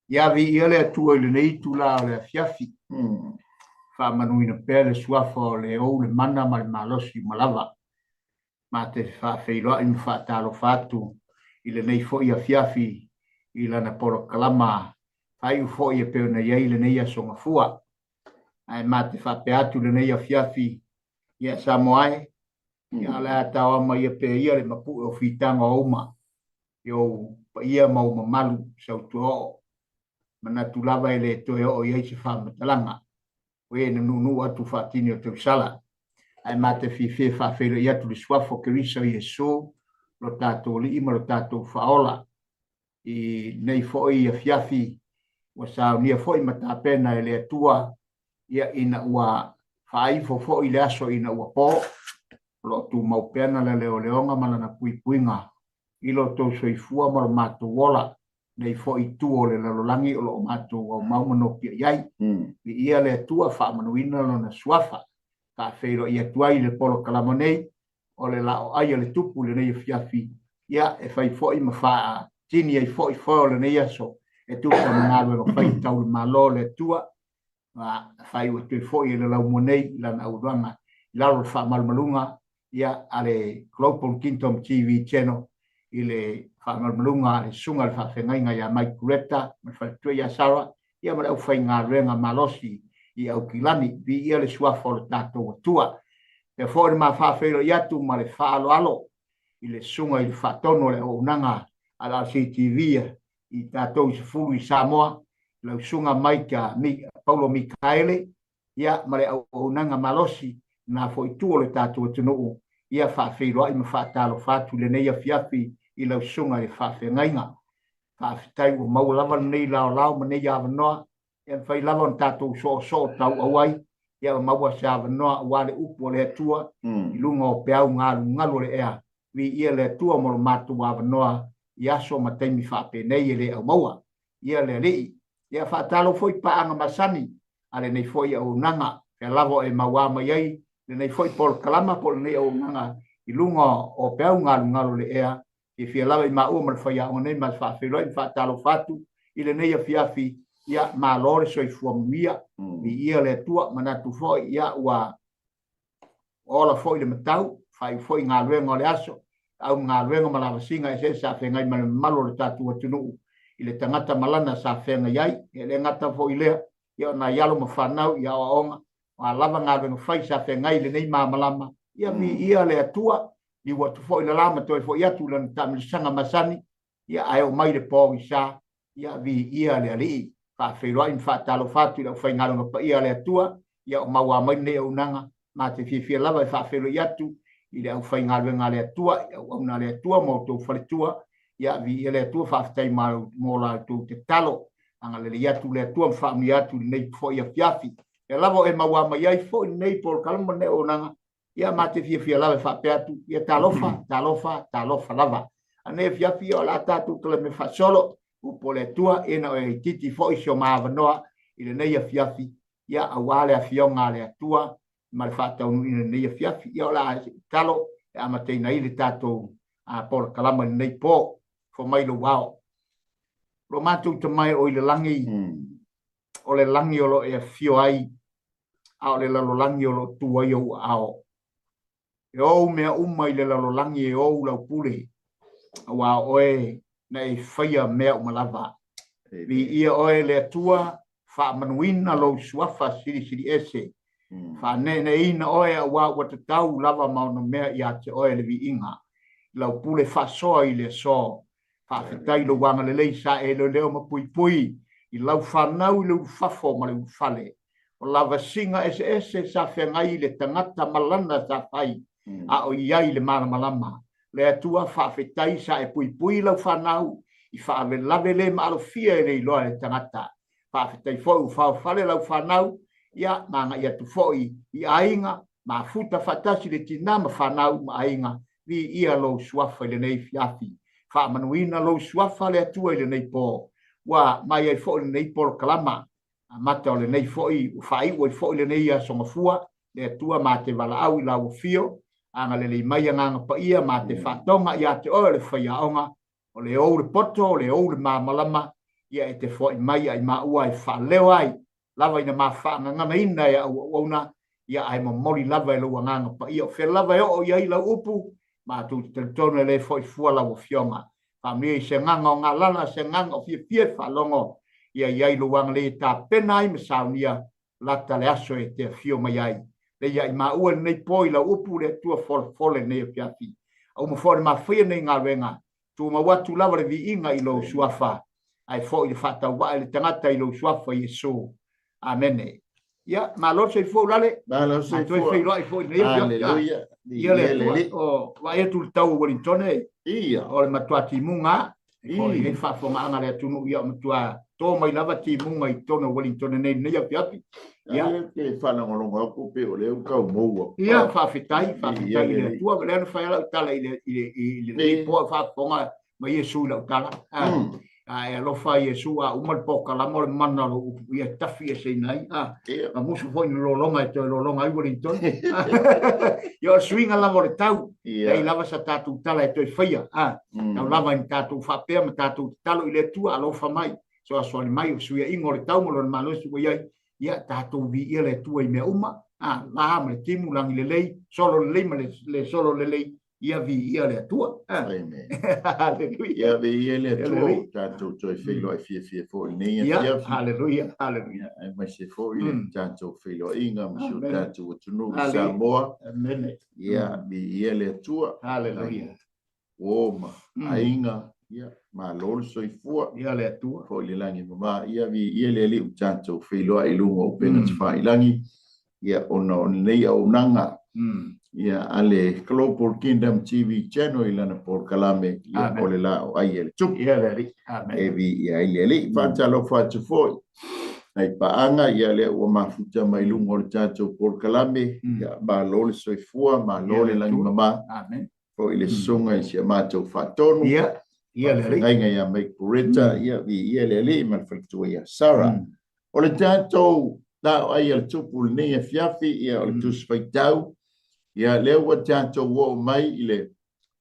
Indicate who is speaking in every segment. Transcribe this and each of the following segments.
Speaker 1: Ia viia le Atua i lenei itula o le afiafi. Faamanuina pea le suafa o le ou le mana ma le malosi uma lava. Ma te faafeiloai ma faatalofa atu i lenei foi afiafi i lana polokalama faaiu foi e pei ona i ai lenei aso Gafua. Ae ma te faapea atu i lenei afiafi, ia Samoa e, ia o le a taoama ia pea ia le mapue o fitaga o uma i ou paia ma ou mamalu sautuaoo, manatu lava e le toe oo i ai se faamatalaga, o e na nuunuu atu faatini o tausala. Ae ma te fiafia e faafeiloai atu le Suafa o Keriso Iesu, lo tatou Alii ma lo tatou Faaola, i lenei foi afiafi ua saunia foi ma tapena e le Atua, ia ina ua faaifo foi le aso ina ua po, o lo o tumau pea lana leoleoga ma lana puipuiga i lo outou soifua ma lo matou ola, nei foi itu o le lalolagi o lo o matou aumau ma nopiai ai. Viia le Atua, faamanuina Lona Suafa. Faafeiloai atu ai i le polokalama nei o le Laoai a le Tupu i lenei afiafi, ia, e fai foi ma faatini ai foi foe o lenei aso e tusa ma galuega fai tau le Malo o le Atua. Ma faaiu atu ai foi e le laumua nei i lana auaunaga i lalo o le faamalumaluga ia a le Global Kingdom TV Channel i le faamalumaluga a le Susuga i le Faafeagaiga ia Mike Greta ma le faletua ia Sarah ia ma le aufaigaluega malosi i Aukilani. Viia le suafa o le tatou Atua. Pea foi le ma faafeiloai atu ma le faaaloalo i le Susuga i le Faatonu o le auaunaga a le RCTV i tatou i sefulu i Samoa, lau Susuga Mike Paulo Mikaele, ia ma le auaunaga malosi na foi itu o le tatou atunuu, ia faafeiloai ma faatalofa atu i lenei afiafi i lau Susuga i le Faafeagaiga. Faafetai ua maua lava lenei laolao ma nei avanoa, e mafai lava ona tatou soosoo tauau ai, ia ma maua se avanoa aua le upu a le Atua i luga o peau galugalu o le ea. Viia le Atua mo lo matou avanoa i aso ma taimi faapenei e le aumaua. Ia le Alii. Ia faatalofa foi i paaga masani a lenei foi auaunaga, fea lava o e mauā mai ai lenei foi polokalama po o lenei auaunaga i luga o peau galugalu o le ea. Fiafia lava i maua ma le faiaoga nei ma faafeiloai ma faatalofa atu i lenei afiafi. Ia, malo le soifua manuia, viia le Atua. Manatu foi, ia, ua ola foi le matau, faaiu foi galuega o le aso, au galuega ma lavasiga eseese sa feagai ma le mamalu o le tatou atunuu i le tagata ma lana sa feagai ai. E le gata foi i lea, ia o nai alo ma fanau i aoaoga, o a lava galuega fai sa feagai i lenei malamalama, ia viia le Atua, liu atu foi le la ma toe foi atu i lana taamilosaga masani, ia ae oo mai le pogisa, ia viia le Alii. Faafeiloai ma faatalofa atu i le aufaigaluega paia a le Atua, ia o mauā mai lenei auaunaga, ma te fiafia lava e faafeiloai atu i le aufaigaluega a le Atua, i auauna a le Atua ma outou faletua, ia viia le Atua, faafetai mo la outou tatalo. Agalelei atu le Atua ma faamanuia atu i lenei foi afiafi. Ia lava o e mauā mai ai foi lenei polokalama ma lenei auaunaga, ia ma te fiafia lava e faapea atu, ia talofa, talofa, talofa lava. A nei afiafi o le a tatou talamea faasolo, upu o le Atua, ina o e itiiti foi si o ma avanoa i lenei afiafi, ia aua le afioga a le Atua ma le faataunuuina i lenei afiafi. Ia o le a talo e amataina ai le tatou polokalama i lenei po. Fo mai lou ao. Lo matou Tama e o i le lagi, o le lagi o lo o e afio ai, a o le lalolagi o lo o tu ai ou aao. E ou mea uma i le lalolagi e ou lau pule, aua o oe na e faia mea uma lava. Viia oe le Atua, faamanuina lou suafa silisili ese. Faaneeneeina oe aua ua tatau lava ma ono mea ia te oe le viiga. I lau pule faasoa i le aso. Faafetai i lou agalelei sa e leoleo ma puipui i lau fanau i le ulufafo ma le ulufale. O lavasiga eseese sa feagai i le tagata ma lana sa fai, a o i ai le malamalama. Le Atua, faafetai sa e puipui i lau fanau i faalavelave le maalofia e le iloa e le tagata. Faafetai foi ua faofale lau fanau, ia, ma agai atu foi i aiga, mafuta faatasi le tina ma fanau ma aiga, viia lou suafa i lenei afiafi. Faamanuina lou suafa le Atua i lenei po. Ua mai ai foi lenei polokalama amata o lenei foi, ua faaiu ai foi lenei aso gafua, le Atua ma te valaau i lau afio, agalelei mai agaga paia ma te faatoga ia te oe o le faiaoga, o le ou le poto, o le ou le malamalama, Ia e te foai mai ai maua e faaleo ai lava ina ma faagaganaina e au auauna, ia ae momoli lava e lou Agaga Paia. O fea lava e oo i ai lau upu, matou te talitonu e le fo'i fua lau Afioga. Faamanuia i se agaga o galala, se agaga o fiafia e faalogo, ia i ai lou agalelei e tapena ai ma saunia lata le aso e te afio mai ai. Lei ia i maua i lenei po i lau upu le Atua folafole i lenei afiafi. A uma foi ona mafaia lenei galuega, tumau atu lava le viiga i lou Suafa, ae foi le faatauvaa i le tagata i lou Suafa Iesu. Amene. Ia, malo le soifua Ulale.
Speaker 2: Malo le soifua.
Speaker 1: Toe feiloai foi i lenei afiafi.
Speaker 2: Aleluia.
Speaker 1: Ia le Atua. O, vaai atu i le tau o Uelintone.
Speaker 2: Ia.
Speaker 1: O le matua timuga Foi i ai faafofogaaga a le atunuu, ia matua to mai lava timuga i totonu o Wellington nei lenei afiafi.
Speaker 2: Ia te faalogologo atu pe o lea ua tau maua.
Speaker 1: Ia, faafetai, faafetai i le Atua. O lea na fai lau tala i le i le i le po faafofoga mai Iesu i lau tala. A e alofa Iesu a uma le polokalama o le mana o lou upu ia tafi eseina ai. A musu foi na lologa e toe lologa ai Wellington. Ia o le suiga lava o le tau. Leai lava sa tatou tala e toe faia. Tau lava ina tatou faapea ma tatou tatalo i le Atua, alofa mai, fesoasoani mai, o suiaiga o le tau ma lona malosi ua i ai, ia tatou viia le Atua i mea uma, la ma le timu, lagi lelei, solo lelei ma le solo lelei, ia viia le Atua.
Speaker 2: Amen.
Speaker 1: Haleluia.
Speaker 2: Ia viia le Atua, ua tatou toe feiloai fiafia foi i lenei afiafi.
Speaker 1: Haleluia, haleluia.
Speaker 2: Aemaise foi le tatou feiloaiga ma si o tatou atunuu i Samoa.
Speaker 1: Amen.
Speaker 2: Ia viia le Atua.
Speaker 1: Haleluia.
Speaker 2: Uo ma aiga, ia, malo le soifua.
Speaker 1: Ia le Atua.
Speaker 2: Foi le lagi mama, ia viia le Alii ua tatou feiloai i luga o upega tafailagi, ia, ona o lenei auaunaga, ia, a le Global Kingdom TV Channel i lana polokalame, ia, o le Laau Ai a le Tupu.
Speaker 1: Ia le Alii. Amen.
Speaker 2: E viia ai le Alii. Faatalofa atu foi nai paaga, ia, lea ua mafuta mai luga o le tatou polokalame, ia, malo le soifua, malo le lagi mama.
Speaker 1: Amen.
Speaker 2: Foi le susuga i si a matou faatonu.
Speaker 1: Ia, ia le Alii.
Speaker 2: Faafeagaiga ia Mike Buretta, ia, viia le Alii ma le faletua ia Sarah. O le tatou Laau Ai a le Tupu i lenei afiafi, ia, o le Tusi Faitau, ia, lea ua tatou oo mai i le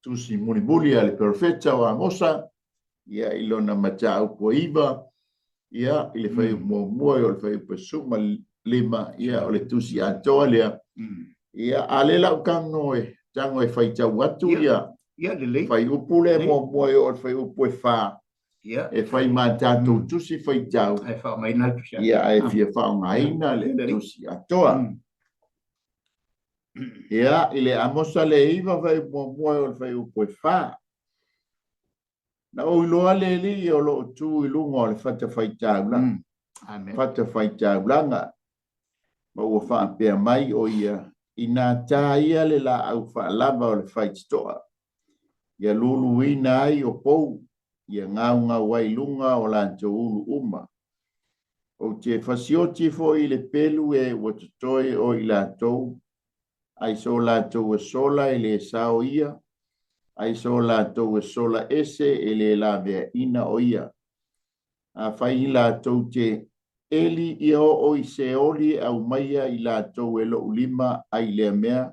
Speaker 2: Tusi mulimuli a le Perofeta o Amosa, ia, i lona mataupu e 9, ia, i le fuaiupu muamua e oo i le fuaiupu e 15, ia, o le tusi atoa lea. Ia, a lea la ou tago e, tago e faitau atu ia,
Speaker 1: ia, lelei.
Speaker 2: Fuaiupu lea muamua e oo i le fuaiupu e 4, e fai ma tatou tusi faitau,
Speaker 1: Ae faaaogaina le tusi atoa.
Speaker 2: Ia, ae fia faaaogaina le tusi atoa. Ia, i le Amosa le 9 fuaiupu muamua e oo i le fuaiupu e 4. Na ou iloa le Alii o lo o tu i luga o le fatafaitaulaga, fatafaitaulaga, ma ua faapea mai o ia, Inā tā ia le laau faalava o le faititoa, ia luluina ai o pou, ia gaugau ai luga o latou ulu uma. Ou te fasioti foi i le pelu e ua totoe o i latou, ai so latou e sola e le sao ia, ai so latou e sola ese e le laveaina o ia. Afai i latou te eli ia oo i Seoli e aumaia i latou e lou lima ai lea mea,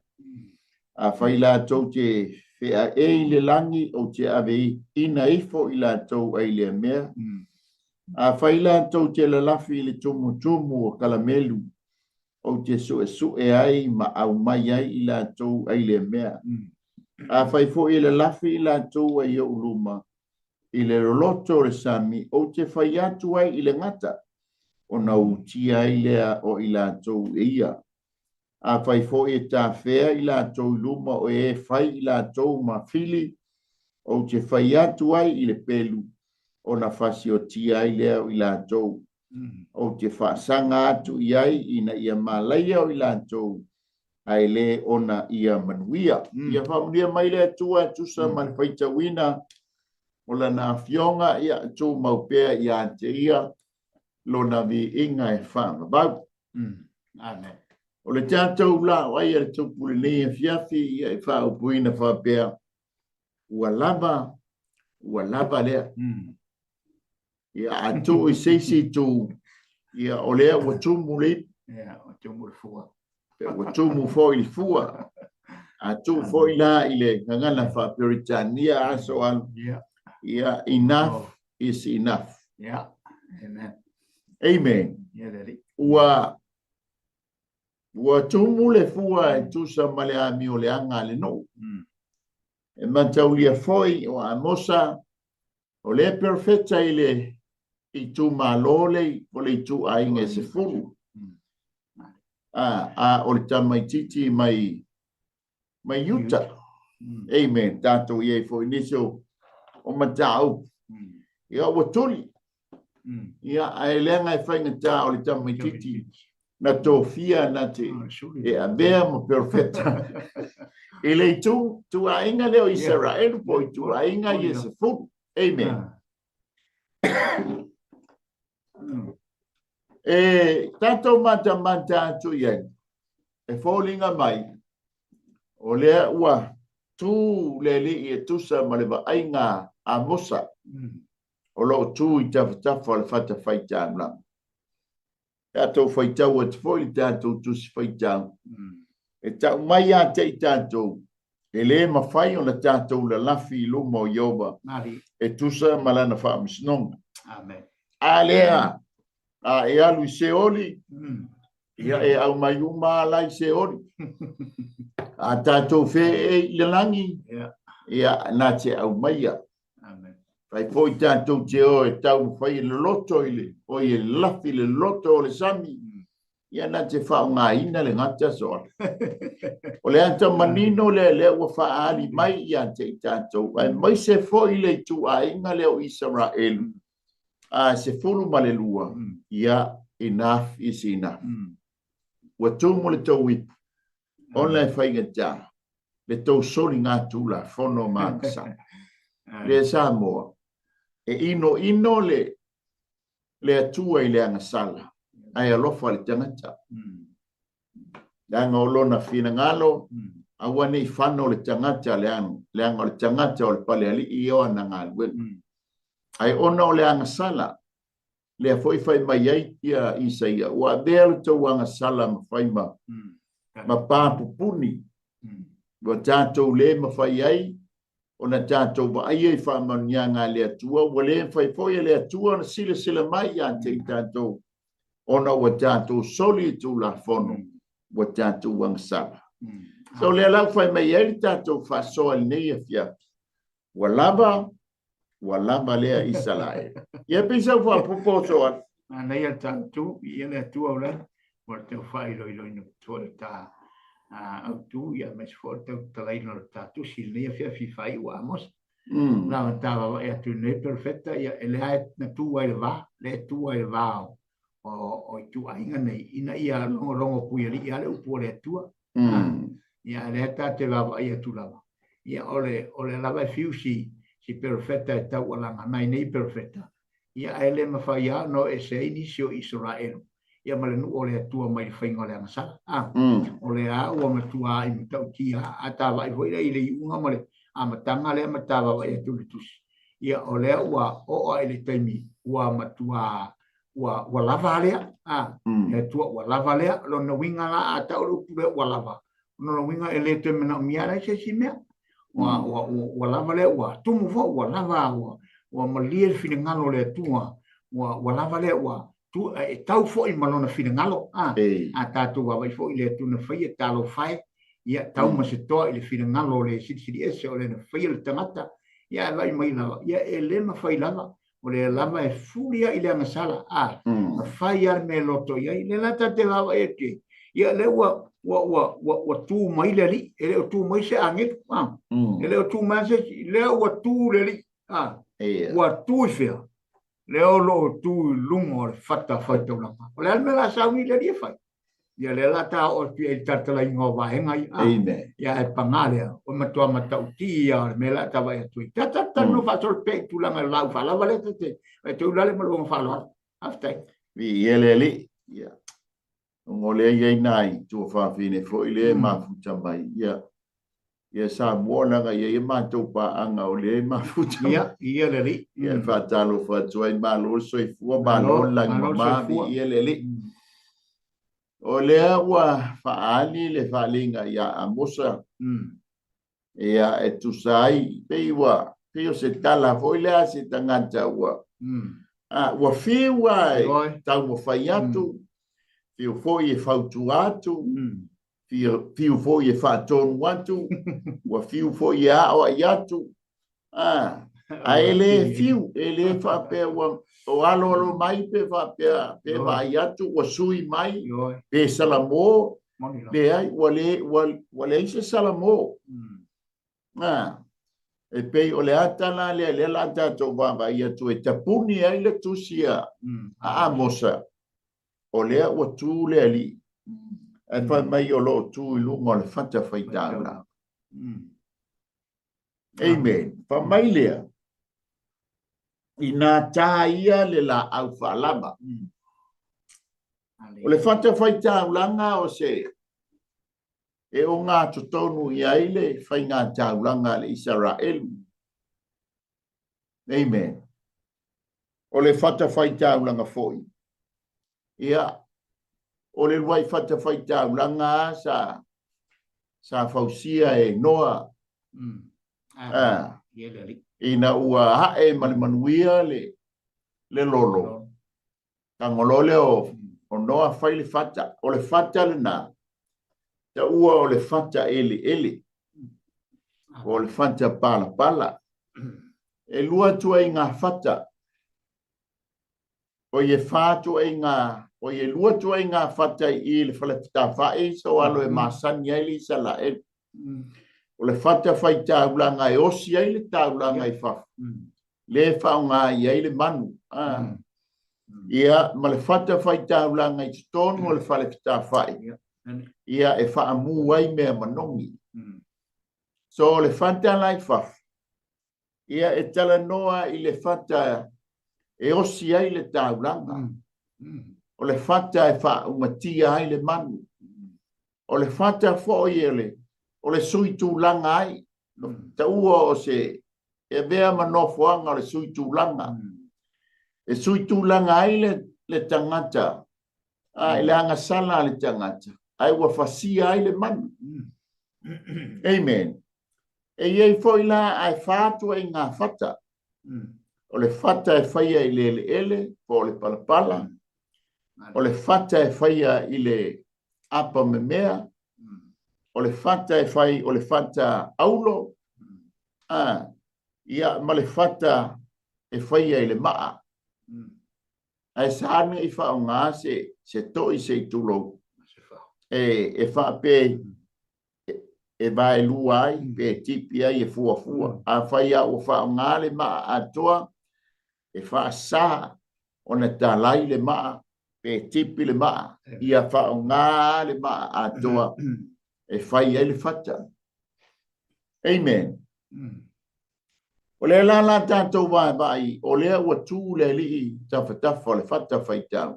Speaker 2: afai latou te feaei i le lagi ou te aveina ifo i latou ai lea mea, afai latou te lalafi i le tumutumu o Kalamelu, ou te suesue ai ma aumai ai i latou ai lea mea. Afai foi e lalafi i latou ai ou luma i le loloto o le sami, ou te fai atu ai i le gata, ona utia ai lea o i latou e ia. Afai foi e tafea i latou i luma o e fai i latou ma fili, ou te fai atu ai i le pelu, ona fasiotia ai lea o i latou. Ou te faasaga atu i ai ina ia malaia o i latou, ae le ona ia manuia. Ia faamanuia mai le Atua e tusa ma le faitauina o Lana Afioga, ia tumau pea ia te Ia Lona viiga e faavavau.
Speaker 1: Amen.
Speaker 2: O le tatou laau ai a le Tupu i lenei afiafi, ia e faaupuina faapea, ua lava, ua lava lea. Ia, a tuu i se isi itu, ia, o lea ua tumu le ipu.
Speaker 1: Ia, ua tumu le fua.
Speaker 2: Ua tumu foi le fua. A tuu foi la i le gagana faa-Peretania aso alu, ia, enough is enough.
Speaker 1: Ia. Amen.
Speaker 2: Amen. Ua ua tumu le fua e tusa ma le amioleaga a le nuu. E mataulia foi o Amosa o lea perofeta i le itumalo le o le ituaiga e 10. A o le tamaititi mai mai Iuta. Amen. Tatou i ai foi nisi o mataupu. Ia ua tuli. Ia ae leaga e faigata o le tamaititi na tofia na te e avea ma perofeta i le itu tuaiga lea o Isaraelu po o ituaiga ia 10. Amen. E tatou matamata atu i ai, e foliga mai, o lea ua tu le alii e tusa ma le vaaiga a Amosa, o lo o tu i tafatafa o le fatafaitaulaga. Tatou faitau atu foi le tatou tusi faitau, e tau mai ia te i tatou, e le mafai ona tatou lalafi i luma o Ieova e tusa ma lana faamasinoga. A lea, a e alu i Seoli, ia e aumai uma la i Seoli. A tatou feee i le lagi, ia na te aumaia. Fai foi tatou te o e taumafai e loloto i le, oi e lafi i le loto o le sami, ia na te faaaogaina le gata soala. O le ata manino lea lea ua faaali mai ia te i tatou, aemaise foi le ituaiga lea o Isaraelu, a 12, ia enough is enough. Ua tumu le tou ipu, ona e faigata le tou soligatulafono ma agasala. Lea Samoa, e inoino le le Atua i le agasala, ae alofa le tagata. Leaga o lona finagalo, aua ne i fano le tagata, leaga o le tagata o le palealii ia o ana galuega. Ae ona o le agasala, lea foi fai mai ai ia Isaia, ua avea le tou agasala ma fai ma, ma pa pupuni, ua tatou le mafai ai ona tatou vaaia i faamanuiaga a le Atua, ua le mafai foi e le Atua ona silasila mai ia te i tatou, ona ua tatou soli i Tulafono, ua tatou agasala. So lea la ua fai mai ai le tatou faasoa i lenei afiafi, ua lava, ua lava lea Isaraelu. Ia pei sau faapopo o soa.
Speaker 1: Manaia le tatou, ia le Atua o lea, ua tau faailoiloina foi le ta autu, ia aemaise foi le tau tatalaina o le ta tusi i lenei afiafi faaiu a Amosa. Na ona ta vaavaai atu i lenei perofeta, ia e lea na tu ai le va, lea e tu ai le va o ituaiga nei, ina ia logologo puialii lava le upu a le Atua. Ia lea ta te vaavaai atu lava, ia o le, o lea lava e fiu si, si perofeta e taualaga nai nei perofeta, ia ae le mafai lava ona o ese ai nisi o Isaraelu, ia ma le nuu o le Atua mai le faiga o le agasala. A, o lea ua matuai matautia, a ta vaai foi lea i le iuga ma le amataga lea ma ta vaavaai atu i le tusi, ia o lea ua oo lava i le taimi ua matua ua, ua lava lea, a, le Atua ua lava lea, lona uiga la a tau le upu lea ua lava, lona uiga e le toe manaomia ai se isi mea. Ua, ua, ua, ua lava lea, ua tumu foi, ua lava, ua, ua malie le finagalo o le Atua, ua, ua lava lea, ua tu, e tau foi ma lona finagalo, a, a tatou vaavaai foi i le Atua na faia, talofa e, ia tau ma se toa i le finagalo o le Silisili Ese o le na faia le tagata, ia ae vaai mai lava, ia e le mafai lava o lea lava e fuli ai i le agasala, a, na fai lava le mea e loto i ai. Lea la ta te vaavaai atu i ai, ia lea ua, ua, ua, ua, ua tu mai le alii, e le o tu mai se agelu, a, e le o tu mai se isi, lea ua tu le alii, a, ua tu i fea? Lea o lo o tu i luga o le fata faitaulaga. O le a le mea o le a sauni le alii e fai? Ia lea la ta oo atu i ai i le talatalaina o vaega ia.
Speaker 2: Amen.
Speaker 1: Ia ae pagā lea, o matua matauti ia o le mea la ta vaai atu ai. Ta ta talanoa faasolo pea i tulaga i le laau faalava lea ta te vaai atu ai ulale ma lou faaaloalo. Faafetai.
Speaker 2: Viia le Alii. Ia. Ona o lea e i ai nai tuafafine foi lea e mafuta mai. Ia. Ia Samoa leaga e i ai a matou paaga o lea e mafuta mai.
Speaker 1: Ia, viia le Alii.
Speaker 2: Ia e faatalofa atu ai, malo le soifua, malo le lagi mama, viia le Alii. O lea ua faaali le faaaliga ia Amosa, ia e tusa ai, pei ua, pei o se tala foi lea a se tagata ua, A, ua fiu a e taumafai atu, fiu foi e fautua atu, fiu foi e faatonu atu, ua fiu foi e aoai atu. A, ae e le fiu, e le faapea ua o aloalo mai pe faapea pe vaai atu ua sui mai pe salamo. Leai, ua le, ua leai se salamo. A, e pei o le ata la lea, lea la tatou vaavaai atu e tapuni ai le tusi a Amosa, o lea ua tu le Alii, ae fai mai o lo o tu i luga o le fata faitaulaga. Amen. Fai mai lea, inā tā ia le laau faalava. O le fata faitaulaga o se e ogatotonu i ai le faigataulaga a le Isaraelu. Amen. O le fatafaitaulaga foi, ia, o le luai fatafaitaulaga sa, sa fausia e Noa, ina ua ae ma le manuia le, le lolo. Tago loa lea o Noa fai le fata. O le fata lena, taua o le fata eleele, o le fata palapala. E lua ituaiga fata, oi e fa ituaiga, oi e lua ituaiga fata i i le Falefatafa'i sa o alo e masani ai le Isalaelu. O le fata faitaulaga e osi ai le taulaga i fafo, lea e faaaoga i ai le manu. A. Ia, ma le fata faitaulaga i totonu o le fale fetafa'i, ia, e faamu ai mea manogi. So, o le fata la i fafo, ia, e talanoa i le fata e osi ai le taulaga. O le fata e faaumatia ai le manu. O le fata foi o le, o le sui tulaga ai. Taua o se e avea ma nofoaga o le sui tulaga. E sui tulaga ai le, le tagata, a, i le agasala a le tagata, ae ua fasia ai le manu. Amen. E i ai foi la ae fa atu ai ngā fata. O le fata e faia i le eleele po o le palapala. O le fata e faia i le apa memea. O le fata e fai o le fata aulo. A, ia, ma le fata e faia i le maa. Ae sa ne i faaaoga se, se toi se i tulou, e, e faapea e vaelua ai, pe e tipi ai e fuafua. Afai lava ua faaaoga le maa atoa, e faasa ona talai le maa pe tipi le maa, ia faaaoga le maa atoa e fai ai le fata. Amen. O lea la la tatou vaavaai, o lea ua tu le alii tafatafa o le fata faitau.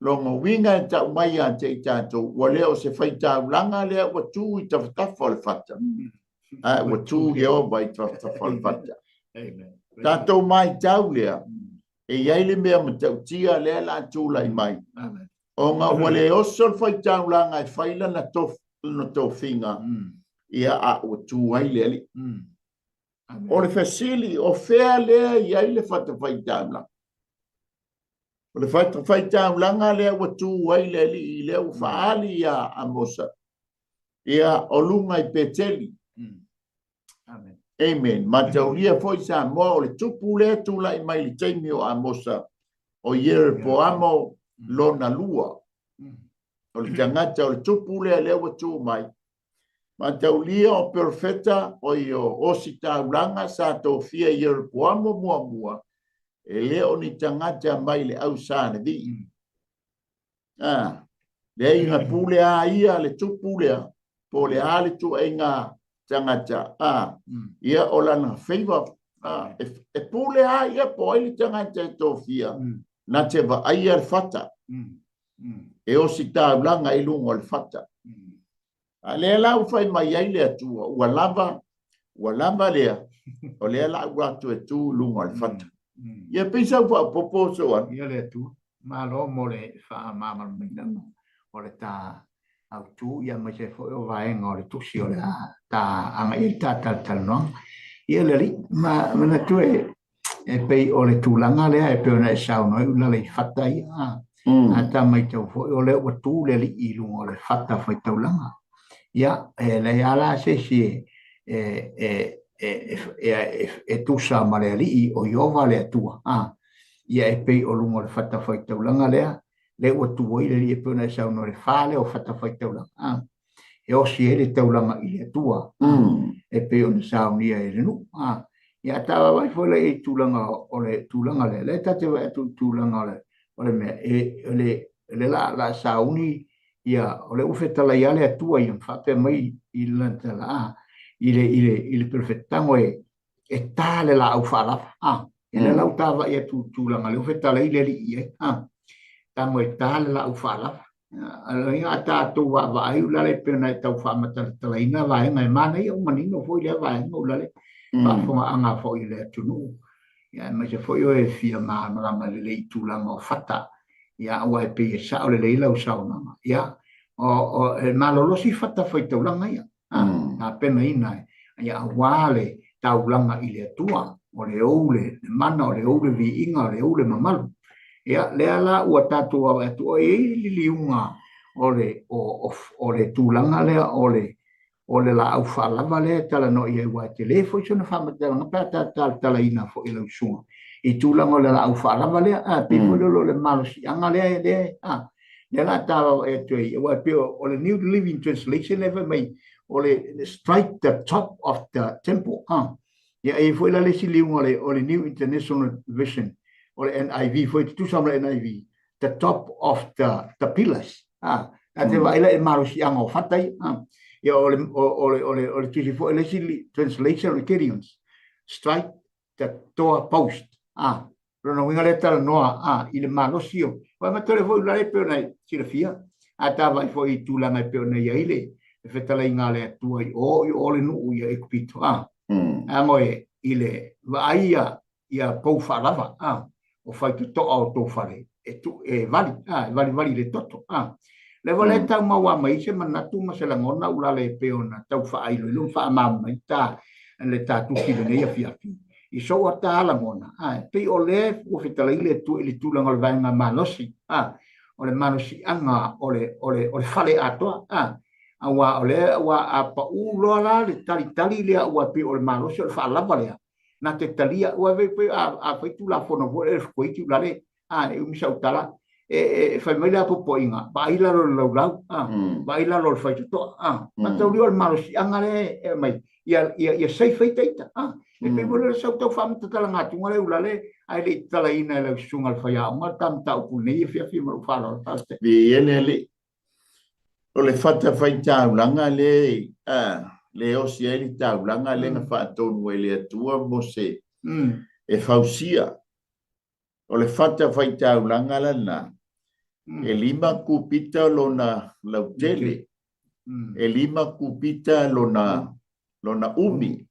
Speaker 2: Lona uiga e tau mai ia te i tatou, ua le o se faitaulaga lea ua tu i tafatafa o le fata, ae ua tu Ieova i tafatafa o le fata. Tatou matau lea, e i ai le mea matautia lea la tulai mai. Ona ua le oso le faitaulaga e fai lana lana tofiga, ia a ua tu ai le Alii. O le fesili, o fea lea i ai le fatafaitaulaga? O le fatafaitaulaga lea ua tu ai le Alii, lea ua faaali ia Amosa, ia o luga i Peteli. Amen. Amen. Mataulia foi Samoa o le tupu lea tulai mai le taimi o Amosa, o Ieropoamo lona lua. O le tagata o le tupu lea lea ua tu mai. Mataulia o perofeta o i o ositaulaga sa tofia Ieropoamo muamua, e le o ni tagata mai le au sa Levi. A, leai na pule a ia le tupu lea, po o le a le tuaiga tagata, a, ia o lana favor, a, e, e pule a ia po ai le tagata e tofia, na te vaaia le fata, e ositaulaga i luga o le fata. A lea la ua fai mai ai le Atua, ua lava, ua lava lea, o lea la ua atu e tu i luga o le fata. Ia pei sau faaopoopo Soane.
Speaker 1: Ia le Atua, malo mo le faamalamalamaina o le ta autu, ia aemaise foi o vaega o le tusi o le a ta agai ai le ta talatalanoaga. Ia le Alii, ma manatu e E pei o le tulaga lea e pei ona e saunoa ai i lalo i fata ia, a. A ta matau foi o lea ua tu le alii i luga o le fata faitaulaga. Ia, e leai lava la se isi e, e, e, e, e, e, e tusa ma le alii o Ieova le Atua. A. Ia e pei o luga o le fata faitaulaga lea, lea ua tu ai le alii e pei ona e saunoa i le fa lea o fata faitaulaga. A. E osi ai le taulaga i le Atua, e pei ona saunia e le nuu. A. Ia, ta vaavaai foi la i tulaga o le tulaga lea, lea ta te vaai atu i tulaga o le o le mea, e, o le, le la, la sauni, ia, o le ua fetalai lava le Atua ia, faapea mai i lana tala, a, i le, i le, i le perofetago e, e ta le laau faalava, a, e le lau ta vaai atu i tulaga lea ua fetalai le alii i ai, a, tago e ta le laau faalava. A a tatou vaavaai ulale e pei ona e tau faamatalatalaina vaega e manaia ua manino foi lea vaega ulale faafofogaaga foi i le atunuu, ia aemaise foi o e fia malamalama lelei i tulaga o fata, ia aua e pei e sao lelei lau saunoaga, ia o e malolosi fata faitaulaga ia tapenaina ia aua le taulaga i le Atua, o le ou le mana, o le ou le viiga, o le ou le mamalu. Ia, lea la ua tatou vaavaai atu, o e i ai le liliuga o le, o, o, o le tulaga lea o le, o le laau faalava lea e talanoa i ai, aua e tele foi sona faamatalaga pe a ta talatalaina foi e lau susuga i tulaga o le laau faalava lea, a pei foi lea o le malosiaga lea, lea, a, lea la ta vaavaai atu ai, aua e pei o le New Living Translation lea fai mai, o le strike the top of the temple, a. Ia, e i ai foi la le isi liuga o le, o le New International Version, o le NIV foi, tutusa ma le NIV, the top of the, the pillars. A, a te vaai la i le malosiaga o fata ia. A, ia o le, o, o le, o le, o le tusi foi le isi translation o le Gideons, strike the door post. A, lona uiga lea talanoa a, i le malosi o, aua matou le foi ulale e pei ona e silafia, a ta vaai foi i tulaga e pei ona i ai le, le fetalaiga a le Atua i o i o le nuu ia Ekupito, a, a ngoe i le vaai ia, ia pou faalava, a, o faitotoa o tou fale, e tu, e vali, a, e valivali i le toto, a. Le wale tau maua mai se manatu ma se lagona ulale e pei ona tau faailoilo ma faamalamalama ta le ta tusi lenei afiafi. I sou ata lagona, a, e pei o lea ua fetalai le Atua i le tulaga o le vaega malosi, a, o le malosiaga o le, o le, o le fale atoa, a, aua o lea ua a pau loa la le talitali lea ua pei o le malosi o le faalava lea, na te talia, ua pei, pei a, a fai tulafono foi le earthquake ulale, a, e umi sau tala, e, e, e fai mai le apopoiga, vaai lalo o le laulau, a, vaai lalo o le faitotoa, a, mataulia o le malosiaga lea e aumai, ia, ia, ia safe ai taita, a. E pei foi lea o sau tau faamatalaga atuga lea ulale, ae le i tatalaina e lau susuga i le faiaoga le ta mataupu i lenei afiafi ma lou faaaloalo. Faafetai.
Speaker 2: Viia le Alii. O le fatafaitaulaga lea, a, le osi ai le taulaga lea na faatonu ai le Atua Mose e fausia. O le fatafaitaulaga lena, e lima kupita lona lautele, e lima kupita lona, lona umi,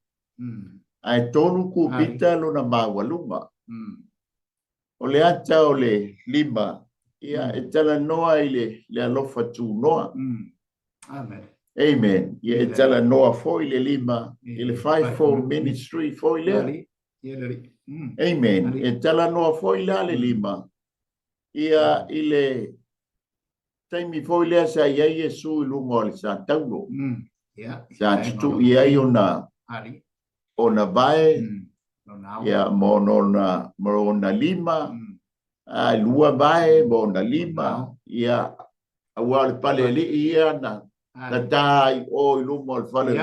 Speaker 2: ae tolu kupita lona maualuga. O le ata o le lima, ia, e talanoa i le, le alofa tunoa.
Speaker 1: Amen.
Speaker 2: Amen. Ia, e talanoa foi le lima i le fivefold ministry foi lea. Amen. E talanoa foi la le lima, ia, i le taimi foi lea sa i ai Iesu i luga o le sataulo. Sa tutui ai ona, ona vae, ia, ma ona, ma ona lima, a, e lua vae ma ona lima, ia, aua o le pale alii ia na, na ta ai o i luma o le fale.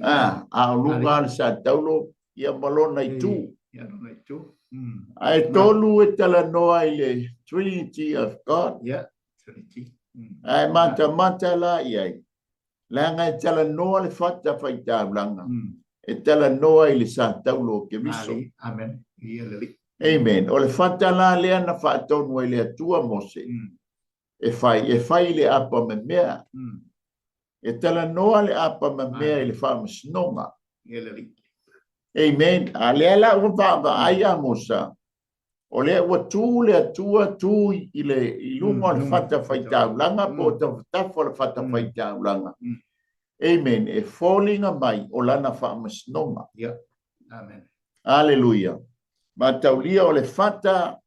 Speaker 2: A, a o luga le sataulo, ia ma lona itu. Ae tolu e talanoa i le Trinity of God. Ae matamata la i ai, leaga e talanoa le fata faitaulaga, e talanoa i le sataulo o Keriso.
Speaker 1: Amen.
Speaker 2: Amen. O le fata la lea na faatonu ai le Atua Mose, e fai, e fai i le apa memea. E talanoa le apa memea i le faamasinoga. Amen. A lea la ua vaavaai Amosa, o lea ua tu le Atua tu i le i luga o le fata faitaulaga po o tafatafa o le fata faitaulaga. Amen. E foliga mai o lana faamasinoga.
Speaker 1: Amen.
Speaker 2: Aleluia. Mataulia o le fata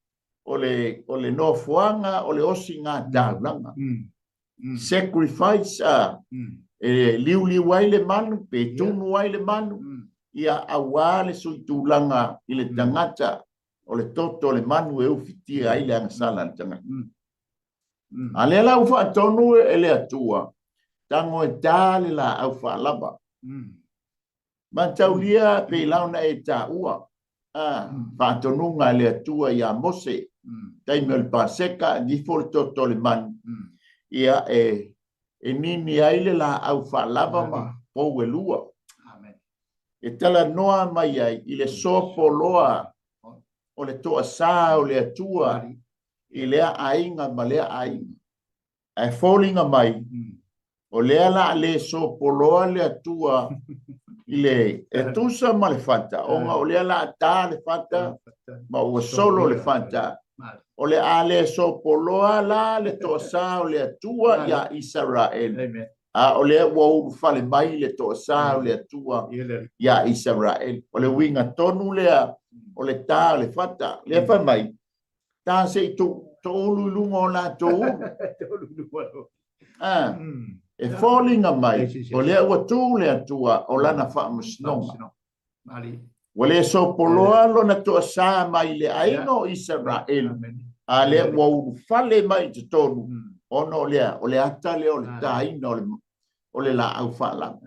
Speaker 2: o le, o le nofoaga o le osiga taulaga. Sacrifice e liuliu ai le manu pe tunu ai le manu, ia auā le suitulaga i le tagata, o le toto o le manu e ufitia ai le agasala a le tagata. A lea la ua faatonu e le Atua, tago e tā le laau faalava. Mataulia pei la ona e taua faatonuga a le Atua iā Mose, taimi o le Paseka, gifo le toto o le manu, ia e nini ai le laau faalava ma pou e lua. E talanoa mai ai i le sopoloa o le toasā o le Atua i lea aiga ma lea aiga. Ae foliga mai, o lea la a le sopoloa le Atua i le e tusa ma le fata, ona o lea la a tā le fata ma ua solo le fata. O le a le sopoloa la le toasā o le Atua iā Isaraelu. A o lea ua ulufale mai le toasā o le Atua iā Isaraelu. O le uiga tonu lea o le tā o le fata. Lea fai mai, tā se i toulu i luga o latou ulu. E foliga mai, o lea ua tu le Atua o lana faamasinoga. Ua le sopoloa lona toasā mai le aiga o Isaraelu, a lea ua ulufale mai i totonu, ona o lea, o le ata lea o le tāina o le laau faalava.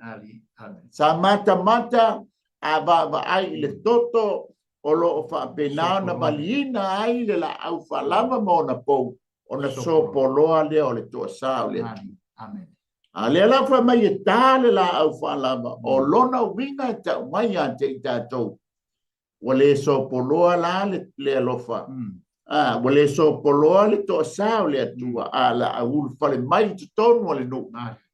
Speaker 2: Sa matamata a vaavaai i le toto o lo o faapena ona maliina ai le laau faalava ma ona pou, ona sopoloa lea o le toasā o le Atua. A lea la fai mai e tā le laau faalava, o lona uiga e tau mai ia te i tatou, ua le sopoloa la le alofa, ua le sopoloa le toasā o le Atua, a la a ulufale mai i totonu o le nuu.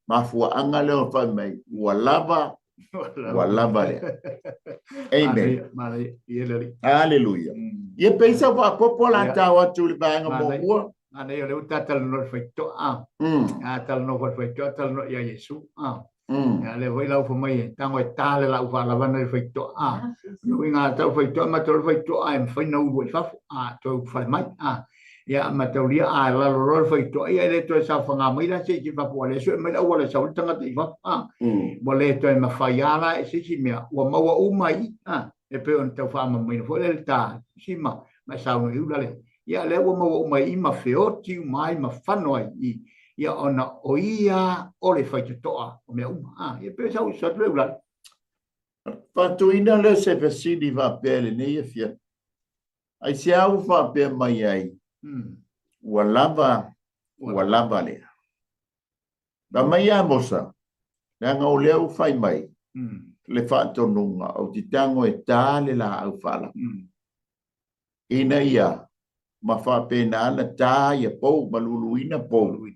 Speaker 2: Mafuaaga lea o fai mai, ua lava, ua lava lea. Amen. Hallelujah. Ia pei sa faapopo la tau atu i le vaega muamua.
Speaker 1: Manaia o lea ua ta talanoa i le faitotoa. A talanoa foi i le faitotoa, talanoa ia Iesu. Ia lea foi lau fai mai e tago e tā le laau faalava na i le faitotoa. O le uiga a tau faitotoa, ma tau le faitotoa e mafai ona ulu ai i fafo, toe ulufale mai. Ia mataulia a lalo loa le faitotoa, ia e le toe saofaga mai la se isi i fafo, ua le sue mai le auala e sau ai le tagata i fafo. Ua le toe mafai lava la e se isi mea, ua maua uma i i. E pei ona tau faamalamalamaina foi lea i le ta sima ma e saunoa i ula le Ia, lea ua maua uma i i ma feoti uma ai ma fano ai i ia ona o ia o le faitotoa o mea uma. Ah, ia pei sau sa atu le ulale.
Speaker 2: Faatuina lea se fesili faapea i lenei afiafi. Aisea ua faapea mai ai, ua lava, ua lava lea? Fai mai Amosa, leaga o lea ua fai mai le faatonuga, ou te tago e ta le laau faalapa. Ina ia ma faapena ona ta ia pou ma luluina pou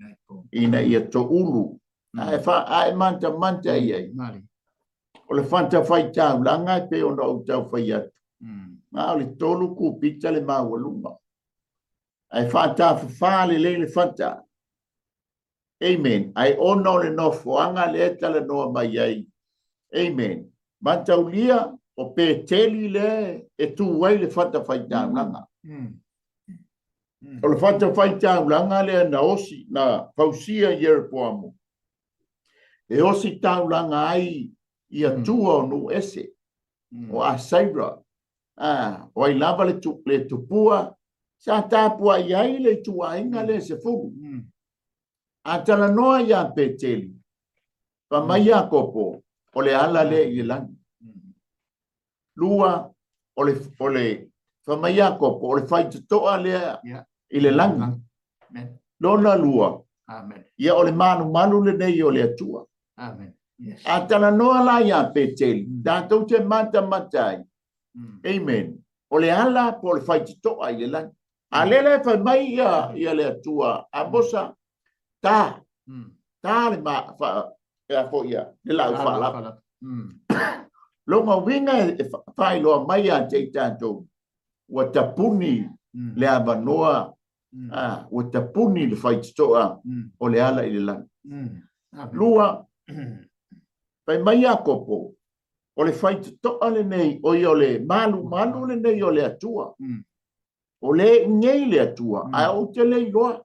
Speaker 2: ina ia toulu. Ae fa, ae mantamanta i ai. O le fatafaitaulaga e pei ona ou tau fai atu, na o le 3 kupita le maualuga. Ae faatafafā lelei le fata. Amen. Ae ona o le nofoaga lea e talanoa mai ai. Amen. Mataulia, o Peteli lea e tu ai le fatafaitaulaga. O le fatafaitaulaga lea na osi, na fausia i Ieropoamo, e osi taulaga ai i atua o nuu ese, o Asaira, o ai lava le, tu, le tupua, sa tapuai ai le ituaiga lea 10. A talanoa iā Peteli, fai mai Iakopo, o le ala lea i le lagi. Lua, o le, o le, fai mai Iakopo, o le faitotoa lea i le lagi. Lona lua, ia o le malumalu lenei o le Atua. A talanoa la iā Peteli, tatou te matamata ai, amen, o le ala po o le faitotoa i le lagi. A lea la e fai mai ia, ia le Atua, Amosa, ta, ta le ma, fa, e a foi ia, le laau faalapa. Lona uiga e faailoa mai ia te i tatou, ua tapuni le avanoa, ua tapuni le faitotoa o le ala i le lagi. Lua, fai mai Iakopo, O le faitotoa lenei, o ia o le malumalu lenei o le Atua. O le i nei le Atua, ae ou te le iloa.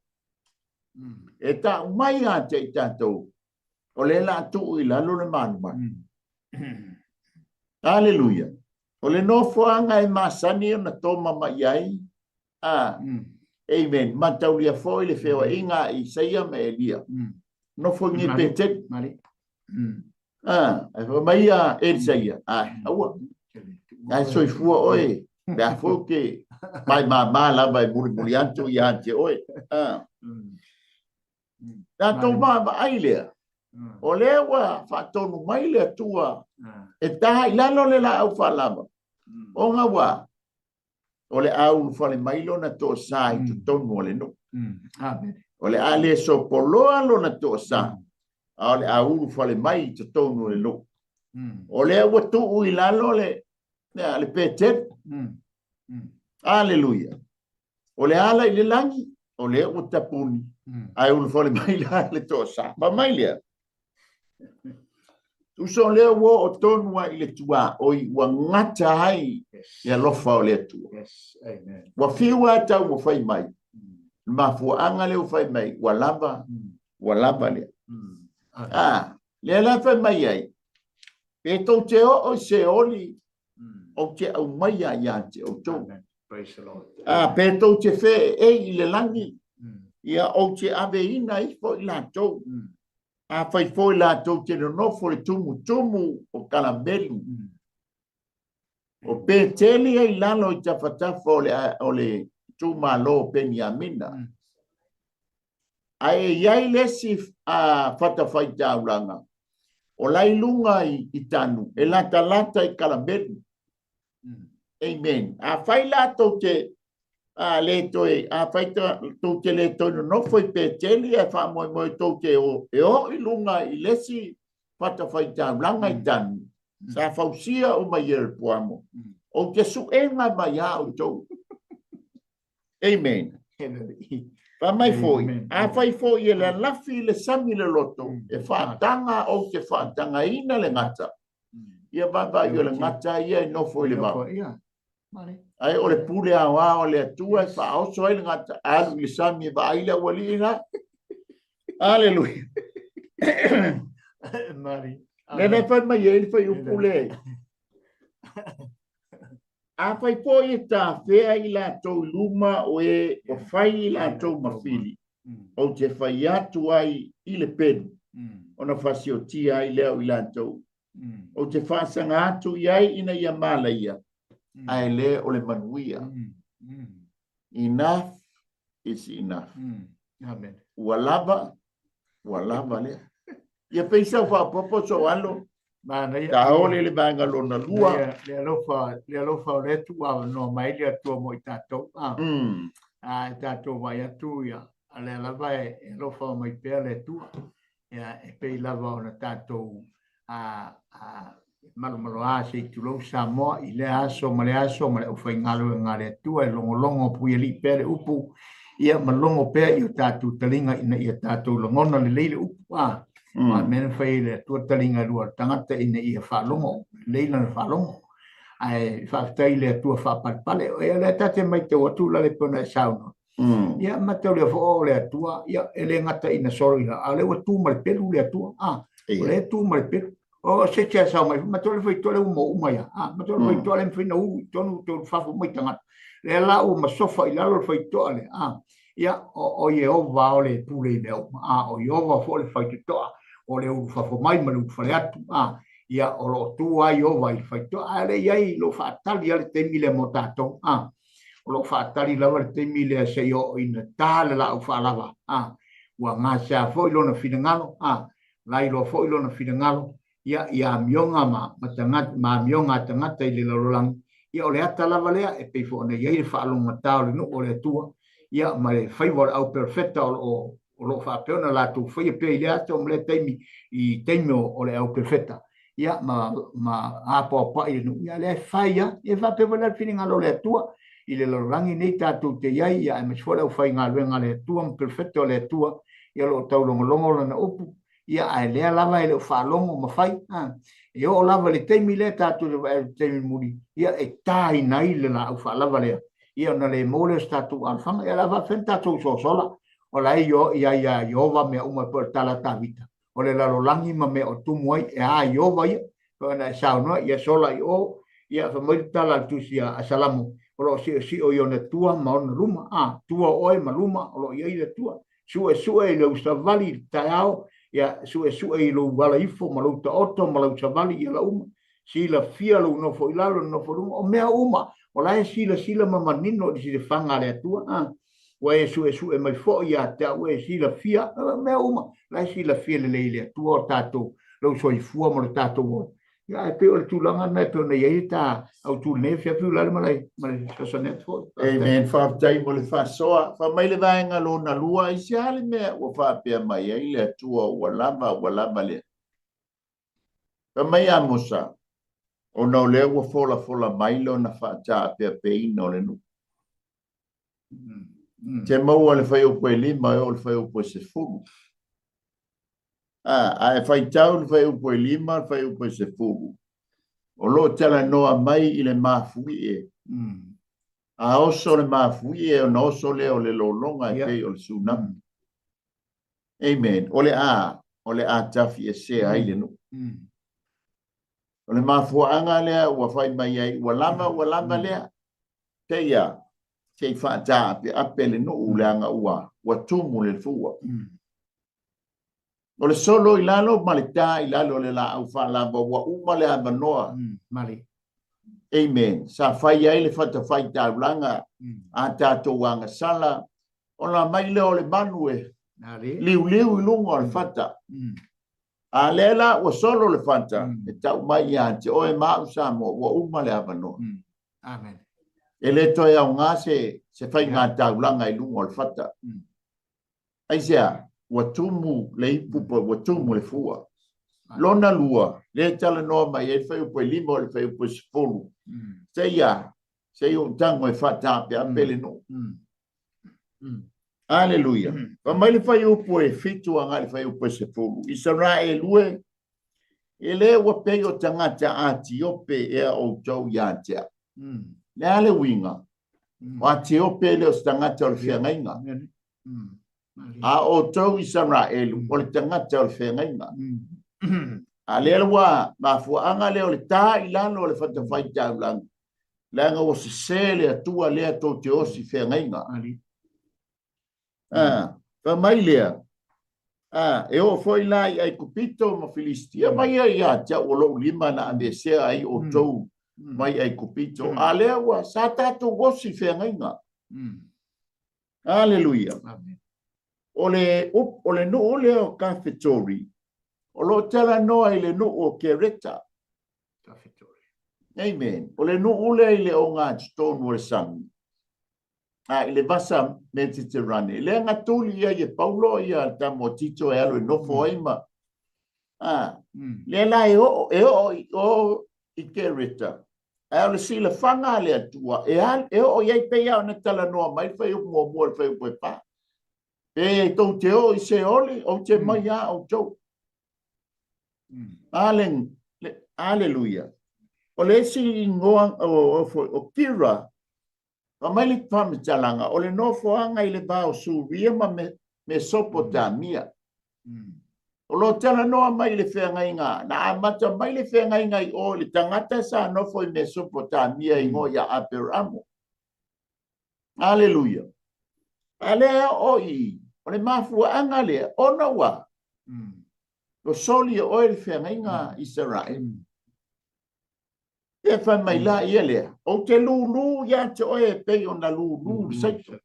Speaker 2: E tau mai ia te i tatou, o lea o le a tuu i lalo le malumalu. Aleluia. O le nofoaga e masani ona toma mai ai, a, amen, mataulia foi le feoaiga a Isaia ma Elia. Nofo i nei Peteli. Ae fai mai ia Elisaia, ai, aua, ae soifua oe, pe a foi ou te mai māmā lava e mulimuli atu ia te oe. Tatou vaavaai lea, o lea ua faatonu mai le Atua e ta i lalo le laau faalava, ona ua o le a ulufale mai lona toasa i totonu o le nuu. O le a le sopoloa lona toasa, a o le a ulufale mai i totonu o le nuu. O lea ua tuu i lalo le, le Petelu. Aleluia. O le ala i le lagi, o lea ua tapuni, ae ulufale mai la le toasa. Fai mai lea, Tusa o lea ua oo tonu ai i le tuaoi ua gata ai le alofa o le Atua. Ua fiu lava tau ua fai mai, le mafuaaga lea ua fai mai, ua lava, ua lava lea. A, lea la fai mai ai, pe tou te oo i Seoli, ou te aumaia ia te outou. A, pe tou te feeei i le lagi, ia ou te aveina ifo i latou. Afai foi latou te nonofo i le tumutumu o Kalamelu, o Peteli e i lalo i tafatafa o le, o le itumalo o Peniamina. Ae e i ai le isi fatafaitaulaga o la i luga i, i Tanu, e latalata i Kalamelu. Amen. Afai latou te a le toe, afai tou te le toe nonofo i Peteli ae faamoemoe tou te o, e oo i luga i le isi fatafaitaulaga i Tanu, sa fausia uma i Ieropoamo, ou te suega mai ia outou. Amen. Fai mai foi, afai foi e lalafi i le sami loloto, e faataga ou te faatagaina le gata. Ia vaavaai o le gata ia e nofo i le vao. Ae o le pule aoao a le Atua e faaoso ai le gata, alu i le sami e vaai le aualii la. Aleluia. Lea la e fai mai ai le fuaiupu lea. Afai foi e tafea i latou i luma o e o fai i latou ma fili, ou te fai atu ai i le pelu, ona fasiotia ai lea o i latou. Ou te faasaga atu i ai ina ia malaia, ae le o le manuia. Enough is enough.
Speaker 1: Amen.
Speaker 2: Ua lava, ua lava lea. Ia pei sau faaopoopo sou alo.
Speaker 1: Manaia.
Speaker 2: Taole le vaega lona lua.
Speaker 1: Le alofa, le alofa o lea tuu avanoa mai le Atua mo i tatou. Ah. A e tatou vaai atu ia, a lea lava e alofa mai pea le Atua. Ia, e pei lava ona tatou malomaloa se i tulou Samoa i lea aso ma lea aso ma le aufaigaluega a le Atua e logologo puialii pea le upu, ia ma logo pea i o tatou taliga ina ia tatou lagona lelei le upu. A, aua o mea na fai e le Atua taliga e lua o le tagata ina ia faalogo lelei lana faalogo. Ae faafetai i le Atua faapalepale. Ia o lea ta te maitau atu la le pei ona e saunoa, Ia, mataulia foi o le Atua, ia, e le gata ina solo i a o lea ua tu ma le pelu le Atua. A, o lea e tu ma le pelu. O se tia sau mai, mataulia foi toa le ua mo uma ia. A, mataulia foi toa le mafai na ulu i tonu tonu fafo mai tagata. Lea la ua masofa i lalo le faitotoa lea. A, ia, o Ieova o le pule i mea uma. A, o Ieova foi le faitotoa o le ulu fafo mai ma le ulu fale atu. A, ia, o lo o tu lava Ieova i le faitotoa. Ae le i ai lo faatali lava le taimi lea mo tatou. A, o lo o faatali lava le taimi lea seia oo ina ta le laau faalava, a, ua gasea foi lona finagalo, a, lailoa foi lona finagalo, ia, i amioga ma, ma tagata, ma amioga a tagata i le lalolagi, ia, o le ata lava lea e pei foi ona i ai le faalogogata o le nuu o le Atua, ia, ma le faiva o le au perofeta o lo o, o lo o faapea ona latou faia pea i lea aso ma lea taimi, i taimi o, o le au perofeta. ia, ma, ma apoapoai le nuu, ia, lea e fai lava. Ia, e faapea foi la le finagalo o le Atua i le lalolagi nei tatou te i ai, ia, aemaise foi le aufaigaluega a le Atua ma perofeta o le Atua, ia, o lo o taulogologo lana upu, Ia, ae lea lava e le o faalogo ma fai. E oo lava i le taimi lea tatou te vaai i le taimi muli, ia, e taina ai le laau faalava lea, ia ona le maua lea o se tatou alofaga. Ia, o le a faapefea ona tatou sosola? O la e i ai ia Ieova mea uma e pei o le tala a Tavita, o le lalolagi ma mea o tumu ai, e a Ieova ia? Pei ona e saunoa, ia sola i o, ia fai mai le tala a le tusi a Salamo, o lo o siosio i ona tua ma ona luma, a, tua o oe ma luma o lo o i ai le Atua. Suesue i lou savali i le taeao, ia suesue i lou ala ifo ma lou taoto ma lau savali i ala uma. Silafia lou nofo i lalo, nofo i luga, o mea uma, o la e silasila ma manino i le silafaga a le Atua. A, ua e suesue mai foi ia te au e silafia, o mea uma, la e silafia lelei e le Atua o tatou, lou soifua ma lo tatou ola. Ia, ae pei o le tulaga lena e pei ona i ai le ta autu i lenei afiafi, Ulalei ma le, ma le fesoasoani atu foi.
Speaker 2: Amen. Faafetai mo le faasoa. Fai mai le vaega lona lua, aisea le mea ua faapea mai ai le Atua ua lava, ua lava lea? Fai mai Amosa, ona o lea ua folafola mai lona faataapeapeina o le nuu. Te maua le fuaiupu e 5 e oo i le fuaiupu e 10. A, a e faitau le fuaiupu e 5 le fuaiupu e 10, o lo o talanoa mai i le mafuie. A oso le mafuie ona oso lea o le lologa e pei o le tsunami. Amen. O le a, o le a tafiesea ai le nuu. O le mafuaaga lea ua fai mai ai, ua lava, ua lava lea. Teia, se i faataapeape le nuu leaga ua, ua tumu le fua. O le solo i lalo ma le ta i lalo o le laau faalava ua uma le avanoa.
Speaker 1: Male.
Speaker 2: Amen. Sa fai ai le fatafaitaulaga a tatou agasala, ona mai lea o le manu e liuliu i luga o le fata. A lea la ua solo le fata, e tau mai ia te oe ma au Samoa, ua uma le avanoa.
Speaker 1: Amen.
Speaker 2: E le toe aoga se, se faiga taulaga i luga o le fata. Aisea? Ua tumu le ipu po ua tumu le fua. Lona lua, lea e talanoa mai ai le fuaiupu e 5 o le fuaiupu e 10. Seia, se i ou tago e faataapeape le nuu. Aleluia. Fai mai le fuaiupu e 7 agai le fuaiupu e 10. Isaraelu e, e le ua pei o tagata Atiope ea outou ia te au. Le a le uiga? O Atiope e le o se tagata o le feagaiga. A outou Isaraelu, o le tagata o le feagaiga. A lea ua mafuaaga lea o le ta i lalo o le fatafaitaulaga, leaga ua sese le Atua lea tou te osi feagaiga. A, fai mai lea, a, e oo foi la i Aikupito ma Filistia, mai ia ia te au o lou lima na aveesea ai outou mai Aikupito. A lea ua, sa tatou osi feagaiga. Aleluia. O le, o le nuu lea o Kafetori, o lo o talanoa i le nuu o Kereta.
Speaker 1: Kafetori.
Speaker 2: Amen. O le nuu lea i le ogatotonu o le sami, a i le vasa Mediterane. Lea na tuli ai e Paulo ia le tama o Tito e alu e nofo ai ma a lea la e oo e oo i o i Kereta. Ae o le silafaga a le Atua e, al, e oo i ai pei lava ona talanoa mai le fuaiupu muamua le fuaiupu e fa. Pe tou te oo i Seoli, ou te mai a outou. Alen, aleluia. O le isi igoa o, o, o Kira, Fai mai le faamatalaga, o le nofoaga i le va o Suria ma Mesopotamia. O lo o talanoa mai i le feagaiga, na amata mai le feagaiga i o i le tagata sa nofo i Mesopotamia i igoa ia Aperamo. Aleluia. A lea o i, o le mafuaaga lea, ona ua, ua soli e oe le feagaiga Isaraelu. Pe fai mai la ia lea, ou te lūlū ia te oe e pei ona lūlū le saito.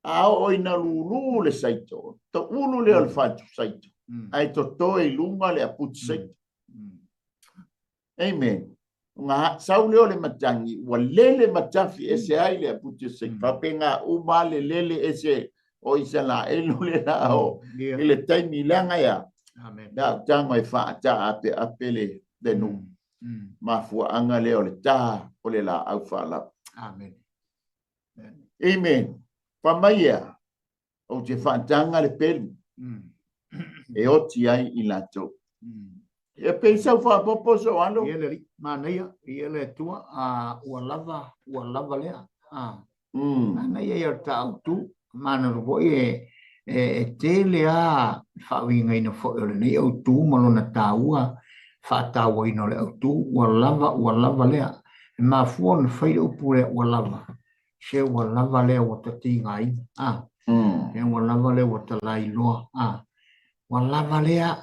Speaker 2: A oo ina lūlū le saito, toulu lea o le fatu saito, ae totoe i luga le aputi saito. Amen. Ona sau lea o le matagi, ua lele ma tafi ese ai le aputi o saito. Faapena uma le lele ese o Isaraelu le la o i le taimi leaga ia.
Speaker 1: Amen.
Speaker 2: Le a tago e faataapeape le le nuu. Mafuaaga lea o le ta o le laau faalapa.
Speaker 1: Amen.
Speaker 2: Amen. Fai mai ia, ou te faataga le pelu. e oti ai i latou. Ia pei sau faapopo so alo.
Speaker 1: Ia le alii, manaia, ia le Atua, a ua lava, ua lava lea. A, manaia ia o le ta autu, manatu foi e, e, e tele a faauigaina foi o lenei autu ma lona taua, faatauaina o le autu, ua lava, ua lava lea. E mafua ona fai le upu lea ua lava, se ua lava lea ua ta tigaina, a, se ua lava lea ua ta lailoa, a, ua lava lea,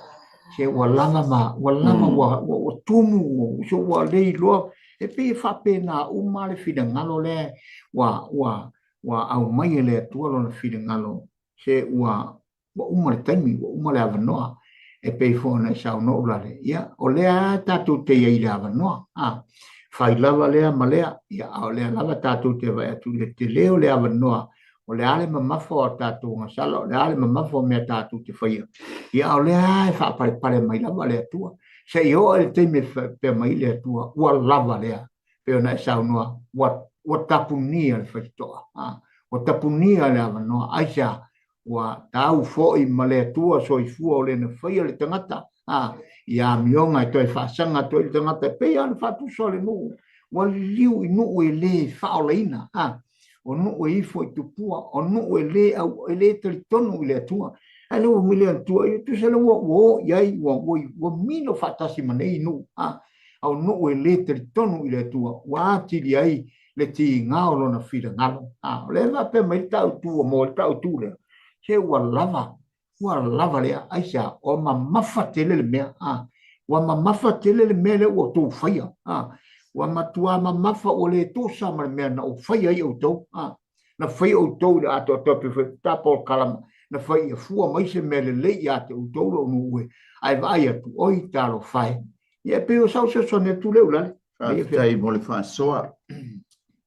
Speaker 1: se ua lava ma, ua lava ua, ua, ua tumu, ua, se ua le iloa, e pei e faapena uma le finagalo lea ua, ua, ua aumai e le Atua lona finagalo, se ua, ua uma le taimi, ua uma le avanoa, e pei foi ona e saunoa Ulale, ia, o lea lava tatou te i ai i le avanoa, a, fai lava lea ma lea, ia, a o lea lava tatou te vaai atu i le tele o le avanoa, o le a le mamafa o a tatou agasala, o le a le mamafa o mea tatou te faia, ia, a o lea lava e faapalepale mai lava le Atua, se i oo i le taimi e faapea mai le Atua, ua lava lea, pei ona e saunoa, ua, ua tapunia le faitotoa, a, ua tapunia le avanoa, aisea? Ua tau foi ma le Atua soifua o le na faia le tagata, a, i amioga e toe faasaga atu ai le tagata, e pei lava ona faatusa o le nuu, ua liliu i nuu e le faaolaina, a, o nuu e ifo i tupua, o nuu e le au, e le talitonu i le Atua. Ae lea ua mile le Atua, e tusa lea ua o i ai, ua, ua, ua mino faatasi ma nei nuu, a, a o nuu e le talitonu i le Atua, ua atili ai le tiga o lona finagalo. A, o lea e faapea mai le tautu ua maua ai le tautu lea, se ua lava, ua lava lea, aisea, ua mamafa tele le mea, a, ua mamafa tele le mea lea ua outou faia, a, ua matuā mamafa, ua le tusa ma le mea na ou faia ai outou, a, na fai outou i le atoatoa pei foi tapa o le kalama, na fai ia fua mai se mea lelei ia te outou lou nuu e, ae vaai atu, oi talofa e. Ia e pei o sau fesoasoani atu lea Ulale.
Speaker 2: Faafetai mo le faasoa.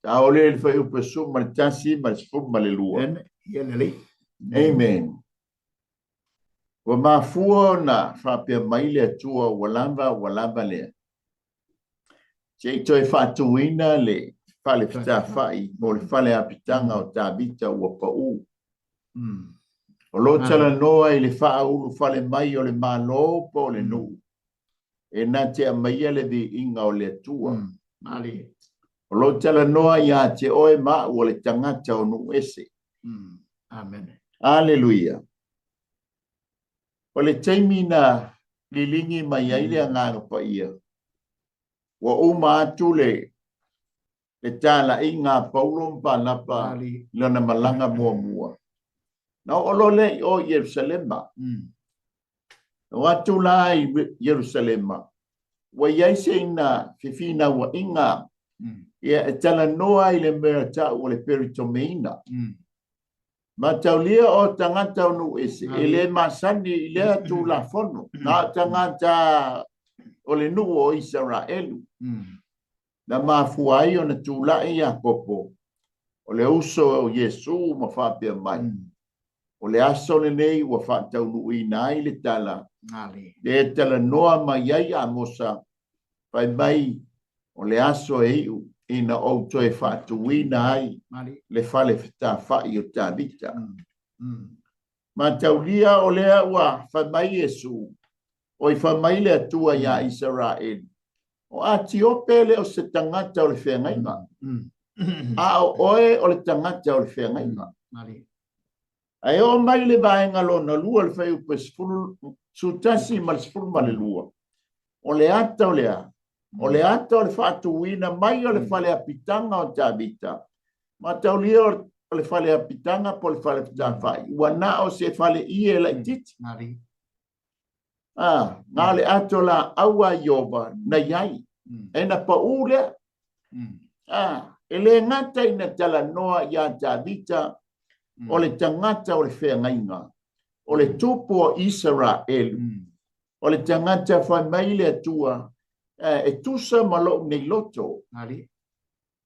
Speaker 2: Taole le fuaiupu e 11 ma le 12.
Speaker 1: Amen. Ia lelei.
Speaker 2: Amen. Ua mafua ona faapea mai le Atua ua lava, ua lava lea. Se i toe faatuina le fale fetafai mo le fale apitaga o Tavita ua pau. O lo o talanoa i le faaulufale mai o le Malo po o le nuu e na te aumaia le viiga o le Atua. O lo o talanoa ia te oe ma au o le tagata o nuu ese.
Speaker 1: Amen.
Speaker 2: Aleluia. O le taimi na liligi mai ai le Agaga Paia, ua uma atu le le talaiga a Paulo ma Panapa i lona malaga muamua. Na oo loa lea i o i Ierusalema. Na o atu la i Ierusalema, ua i ai se ina fefinauaiga ia e talanoa i le mea tau o le peritomeina. Mataulia o tagata o nuu ese e le masani i lea Tulafono, na o tagata o le nuu o Isaraelu. Na mafua ai ona tulai Iakopo, o le uso o Iesu ma faapea mai, O le aso lenei ua faataunuuina ai le tala lea e talanoa mai ai Amosa, fai mai, O le aso e iu ina ou toe faatuina ai le fale fetafai o Tavita. Mataulia o lea ua fai mai Iesu, oi fai mai le Atua iā Isaraelu, O Atiope le o se tagata o le feagaiga, a o oe o le tagata o le feagaiga. Ae oo mai le vaega lona lua, le fuaiupu e 11 ma le 12, o le ata o le a? O le ata o le faatuina mai o le fale apitaga o Tavita, mataulia o le fale apitaga po o le fale fetafai, ua na o se fale ie laitiiti. A, na o le ato laau a Ieova na i ai, e na pau lea. A, e le gata ina talanoa iā Tavita, o le tagata o le feagaiga, o le tupu o Isaraelu, o le tagata fai mai le Atua, e tusa ma lou nei loto.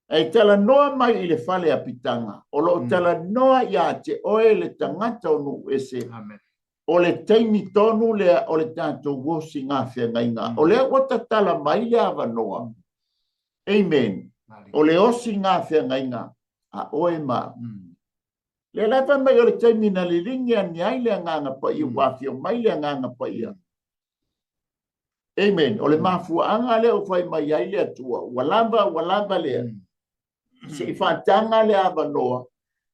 Speaker 2: E talanoa mai i le fale apitaga, o lo o talanoa ia te oe le tagata o nuu ese, o le taimi tonu lea o le tatou osiga feagaiga. O lea ua tatala mai le avanoa. Amen. O le osiga feagaiga a oe ma au. Lea la e fai mai o le taimi na liligi ane ai le Agaga Paia, ua afio mai le Agaga Paia. Amen. O le mafuaaga lea ua fai mai ai le Atua, ua lava, ua lava lea. Se i faataga le avanoa,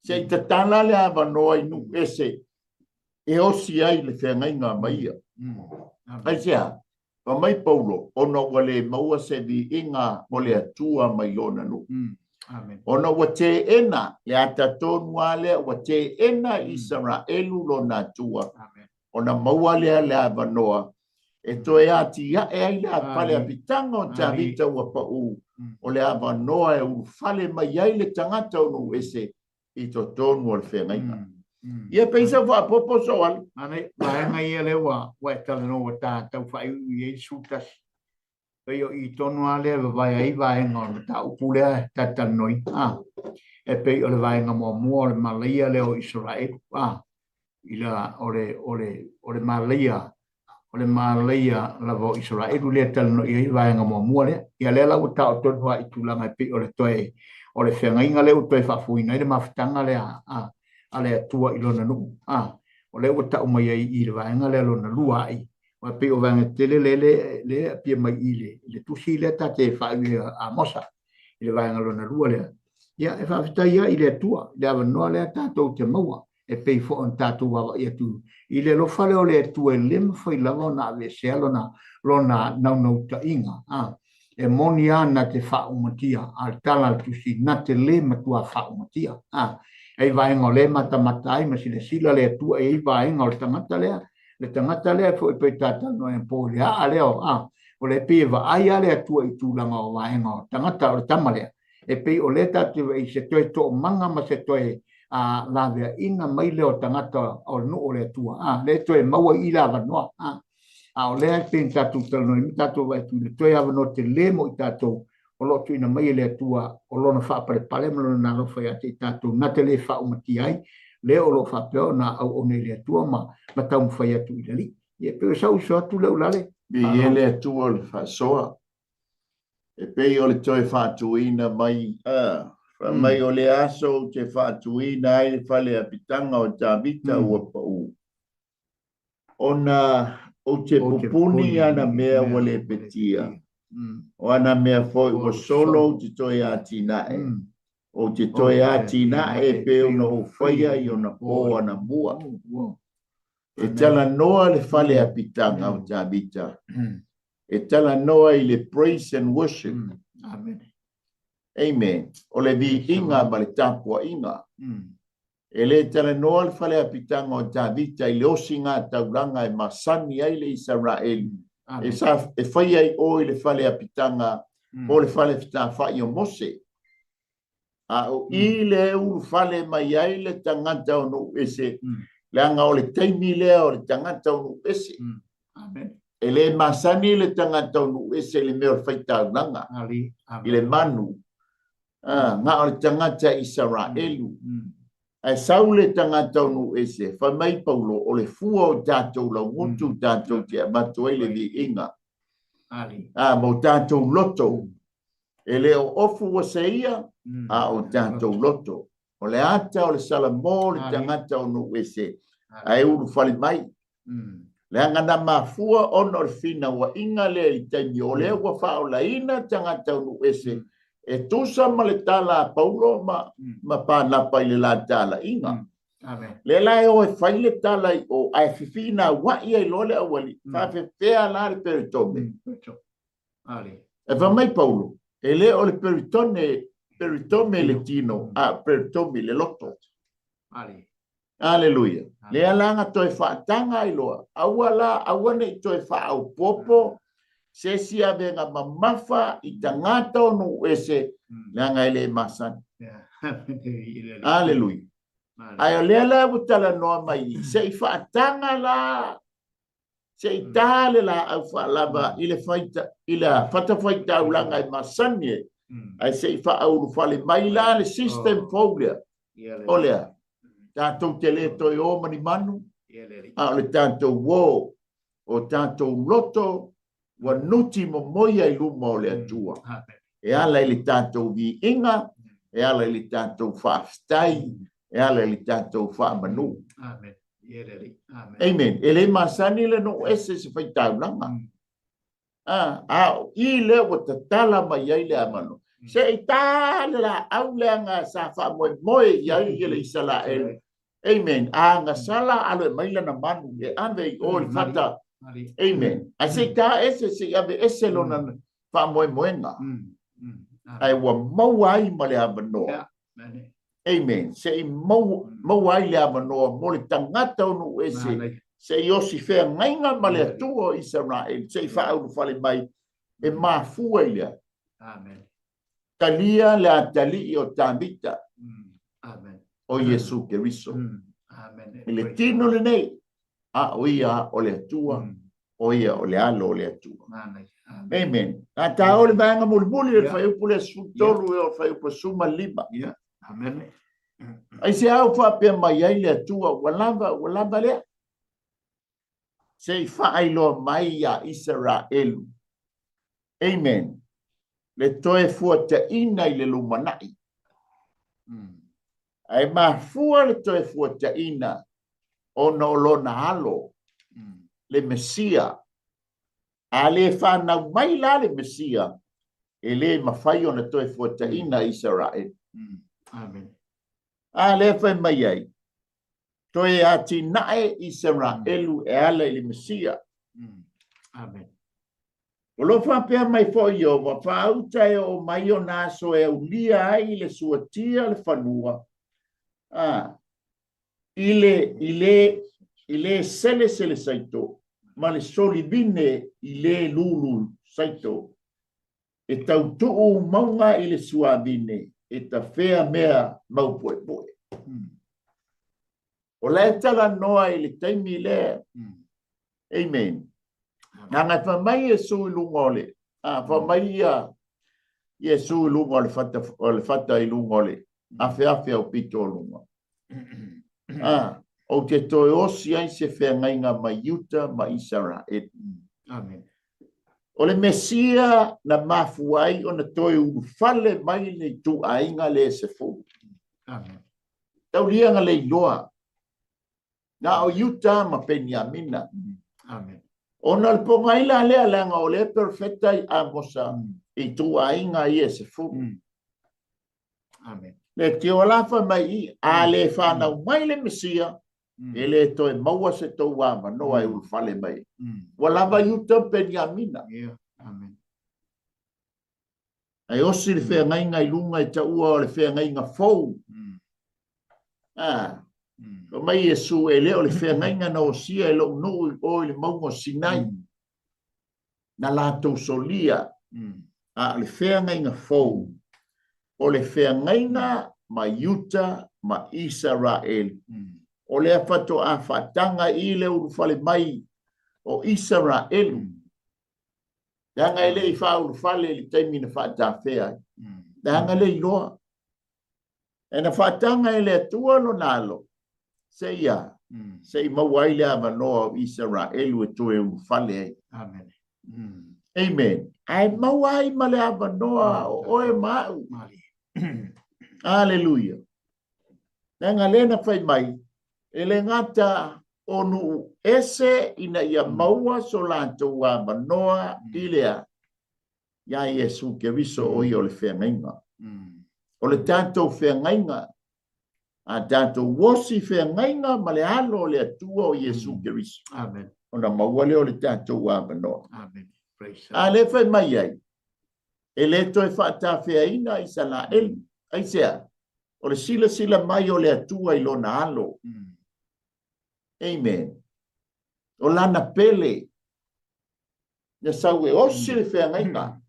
Speaker 2: se i tatala le avanoa i nuu ese e osi ai le feagaiga ma ia. Aisea? Fai mai Paulo, ona ua le maua se viiga o le Atua mai lona nuu. Ona ua teena le ata tonu lava lea, ua teena Isaraelu lona Atua, ona maua lea le avanoa e toe atiae ai le fale apitaga o Tavita ua pau, o le avanoa e ulufale mai ai le tagata o nuu ese i totonu o le feagaiga. Ia pei sau faaopoopo Soali.
Speaker 1: Ane, vaega ia lea ua ua e talanoa ua ta tau faaiuiu i ai le 11. Pei o i tonu lava lea e vavae ai vaega o le mataupu lea e talatalanoaina. A, e pei o le vaega muamua o le malaia lea o Isaraelu. A, i la, o le, o le, o le malaia o le malaia lava o Isaraelu lea e talanoa i ai vaega muamua lea. Ia lea la ua taoto tonu lava i tulaga e pei o le toe o le feagaiga lea ua toe faafouina ai le mafutaga lea a, a le Atua i lona nuu. A, o lea ua tau mai ai i le vaega lea lona lua ai. Aua e pei o vaega tele lea lea lea e apia mai i le, le tusi lea ta te faaiu e Amosa i le vaega lona lua lea. Ia e faafetai ai i le Atua i le avanoa lea tatou te maua e pei foi ona tatou vaavaai atu i le alofa lea o le Atua e le mafai lava ona aveesea lona, lona naunautaiga. A, e moni lava na te faaumatia, a o le tala a le Tusi, na te le matua faaumatia. A, e i ai vaega o lea e matamata ai ma silasila le Atua, e i ai vaega o le tagata lea, le tagata lea foi pei ta talanoa anapo i le aa lea, a, o lea e pei e vaai lava le Atua i tulaga o vaega o tagata o le tama lea. E pei o lea tatou te vaai i se toe toomaga ma se toe a laveaiina mai lea o tagata o le nuu o le Atua, a lea e toe maua i i le avanoa, a a o lea e pei ona tatou talanoa ma tatou vaai atu i le toe avanoa tele mo i tatou o lo o tuuina mai e le Atua o lona faapalepale ma lona alofa ia te i tatou na te le faaumatia ai lea o lo o faapea ona auauna i le Atua ma ma taumafai atu i le Alii. Ia pei o sau uso atu lea Ulalei.
Speaker 2: Viia le Atua o le faasoa. E pei o le toe faatuina mai, fai mai o le aso ou te faatuina ai le fale apitaga o Tavita ua pau, ona ou te pupuni i ana mea ua lepetia, o ana mea foi ua solo ou te toe atinae, ou te toe atinae e pei ona ou faia i ona po anamua. E talanoa le fale apitaga o Tavita e talanoa i le praise and worship.
Speaker 1: Amen.
Speaker 2: Amen. O le viiga ma le tapuaiga. E le talanoa le fale apitaga o Tavita i le osiga taulaga e masani ai le Isaraelu. E, sa, e fai ai o i le fale apitaga po le fale fetafai o Mose. A o i le ulufale mai ai le tagata o nuu ese, leaga o le taimi lea o le tagata o nuu ese. E le masani le tagata o nuu ese i le mea o le faitaulaga, i le manu. Na o le tagata Isaraelu. Ae sau le tagata o nuu ese, fai mai Paulo, o le fua o tatou laugutu tatou te avatu ai le viiga. Mo tatou loto. E le o ofu ua seia, a o tatou loto. O le ata o le salamo o le tagata o nuu ese, ae ulufale mai. Leaga na mafua ona o le finauaiga lea i le taimi o lea ua faaolaina tagata o nuu ese, e tusa ma le tala a Paulo ma, ma Panapa i le la talaiga. Lea la e o e fai le tala i o, ae fefinauai ai loa le aualii, faafefea la le peritome. E fai mai Paulo, e le o le peritone, peritome le tino, a o peritome le loto. Aleluia. Lea la na toe faataga ai loa, aua la, aua ne i toe faaopoopo se isi avega mamafa i tagata o nuu ese, leaga e le masani. Aleluia. Ae o lea la ua talanoa mai i, se i faataga la Se i ta le laau faalava i le faita, i le fatafaitaulaga e masani ai, ae se i faaulufale mai la le system fou lea. O lea, tatou te le toe o ma ni manu, a o le tatou o, o tatou loto ua nuti momoia i luma o le Atua. E ala i le tatou viiga, e ala i le tatou faafetai. E ala i le tatou faamanu. Amen. Amen. E le masani le nuu ese se faitaulaga. A, a o i lea ua tatala mai ai le avanoa. Se i ta le laau leaga sa faamoemoe i ai le Isaraelu. Amen. A agasala alo e mai lana manu e ave i o i le fata. Amen. Ae se i ta ese, se i ave ese lona faamoemoega. Ae ua maua ai ma le avanoa. Amen. Se i maua ai le avanoa mo le tagata o nuu ese, se i osi feagaiga ma le Atua o Isaraelu, se i faaulufale mai e mafua i lea. Amen. Talia le atalii o Tavita. Amen. O Iesu Keriso. Amen. I le tino lenei, a o ia o le Atua, o ia o le alo o le Atua. Amen. A ta o le vaega mulimuli o le fuaiupu lea 13 e o le fuaiupu 15. Yeah. Amen. Aisea ua faapea mai ai le Atua, ua lava, ua lava lea. Se i faailoa mai iā Isaraelu. Amen. Le toe fuataina i le lumanai. Ae mafua le toe fuataina ona o lona alo, le Mesia. A le fanau mai la le Mesia, e le mafai ona toe fuataina Isaraelu. Amen. A lea fai mai ai, toe atinae Isaraelu e ala i le Mesia. Amen. O lo o faapea mai foi Ieova, faauta e oo mai ona aso e aulia ai i le suatia le fanua, a, i le, i le, i le selesele saito, ma le solivine i le lulu saito, e tautuu mauga i le suavine, e tafea mea maupuepue. O la e talanoa i le taimi lea. Amen. Leaga e fai mai Iesu i luga o le, a, fai mai ia Iesu i luga o le fata, o le fata i luga o le afeafe au pito o luga. A, ou te toe osi ai se feagaiga ma Iuta ma Isaraelu. Amen. O le Mesia na mafua ai ona toe ulufale mai le ituaiga lea e sefulu. Amen. Tauliaga le iloa. Na o Iuta ma Peniamina. Amen. Ona o le pogaila lea, leaga o lea perofeta i Amosa i ituaiga ia e sefulu. Amen. Le tio la fai mai i, a le fanau mai le Mesia, e le toe maua se tou avanoa e ulufale mai. Ua lava Iuta ma Peniamina. Yeah. Amen. Ae osi le feagaiga i luga e taua o le feagaiga fou. Ah. Fai mai Iesu, e le o le feagaiga na osia e lou nuu i o i le mauga o Sinai, na latou solia, a o le feagaiga fou, o le feagaiga ma Iuta ma Isaraelu. O lea faatoa faataga i le ulufale mai o Isaraelu. Leaga e le i faaulufale i le taimi na faatafea ai. Leaga le iloa. E na faataga e le Atua lona alo, se i a, se i maua ai le avanoa o Isaraelu e toe ulufale ai. Amen. Amen. Ae maua ai ma le avanoa o oe ma au. Aleluia. Leaga lea na fai mai, e le gata o nuu ese ina ia maua so latou avanoa i le a? Iā Iesu Keriso o ia o le feagaiga. O le tatou feagaiga, a tatou osi feagaiga ma le alo o le Atua o Iesu Keriso. Amen. Ona maua lea o le tatou avanoa. Amen. A lea fai mai ai, e le toe faatafeaina Isalaeli. Aisea? O le silasila mai o le Atua i lona alo. Amen. O lana pele na sau e osi le feagaiga.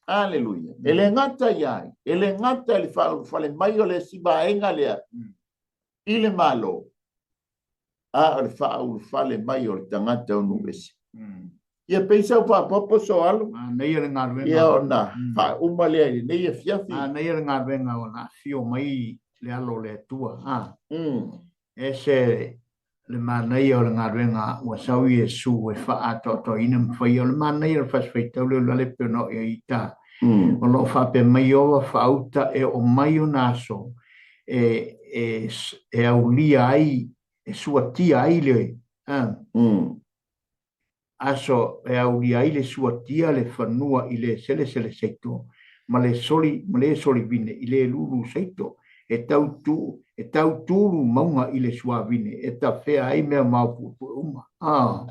Speaker 2: Aleluia. E le gata ia ai, e le gata i le faaulufale mai o le isi vaega lea i le Malo, a o le faaulufale mai o le tagata o nuu ese. Ia pei sau faaopoopo Soalo.
Speaker 1: Manaia le galuega.
Speaker 2: Ia ona faauma lea i lenei afiafi.
Speaker 1: Manaia le galuega ona afio mai le alo o le Atua. A. Ese le manaia o le galuega ua sau Iesu e faaatoatoaina ma faia. O le manaia o le Fasi Faitau lea o lale pei ona oo i ai ita. O lo o faapea mai Ieova faauta e oo mai ona aso e e, e aulia ai, e suatia ai le, aso e aulia ai le suatia le fanua i le selesele seito, ma le soli, ma le solivine i le lulu seito, e tau tu, e tau tulu mauga i le suavine, e tafea ai mea maopuepue uma. Ah,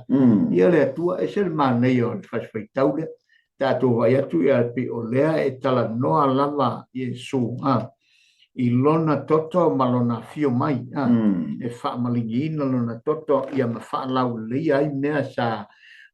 Speaker 1: ia le Atua, e se le manaia o le fasifaitau lea. Tatou vaai atu ia pei o lea e talanoa lava Iesu, ah, i lona toto ma lona afio mai, ah, e faamaligiina lona toto ia ma faalauleleia ai mea sa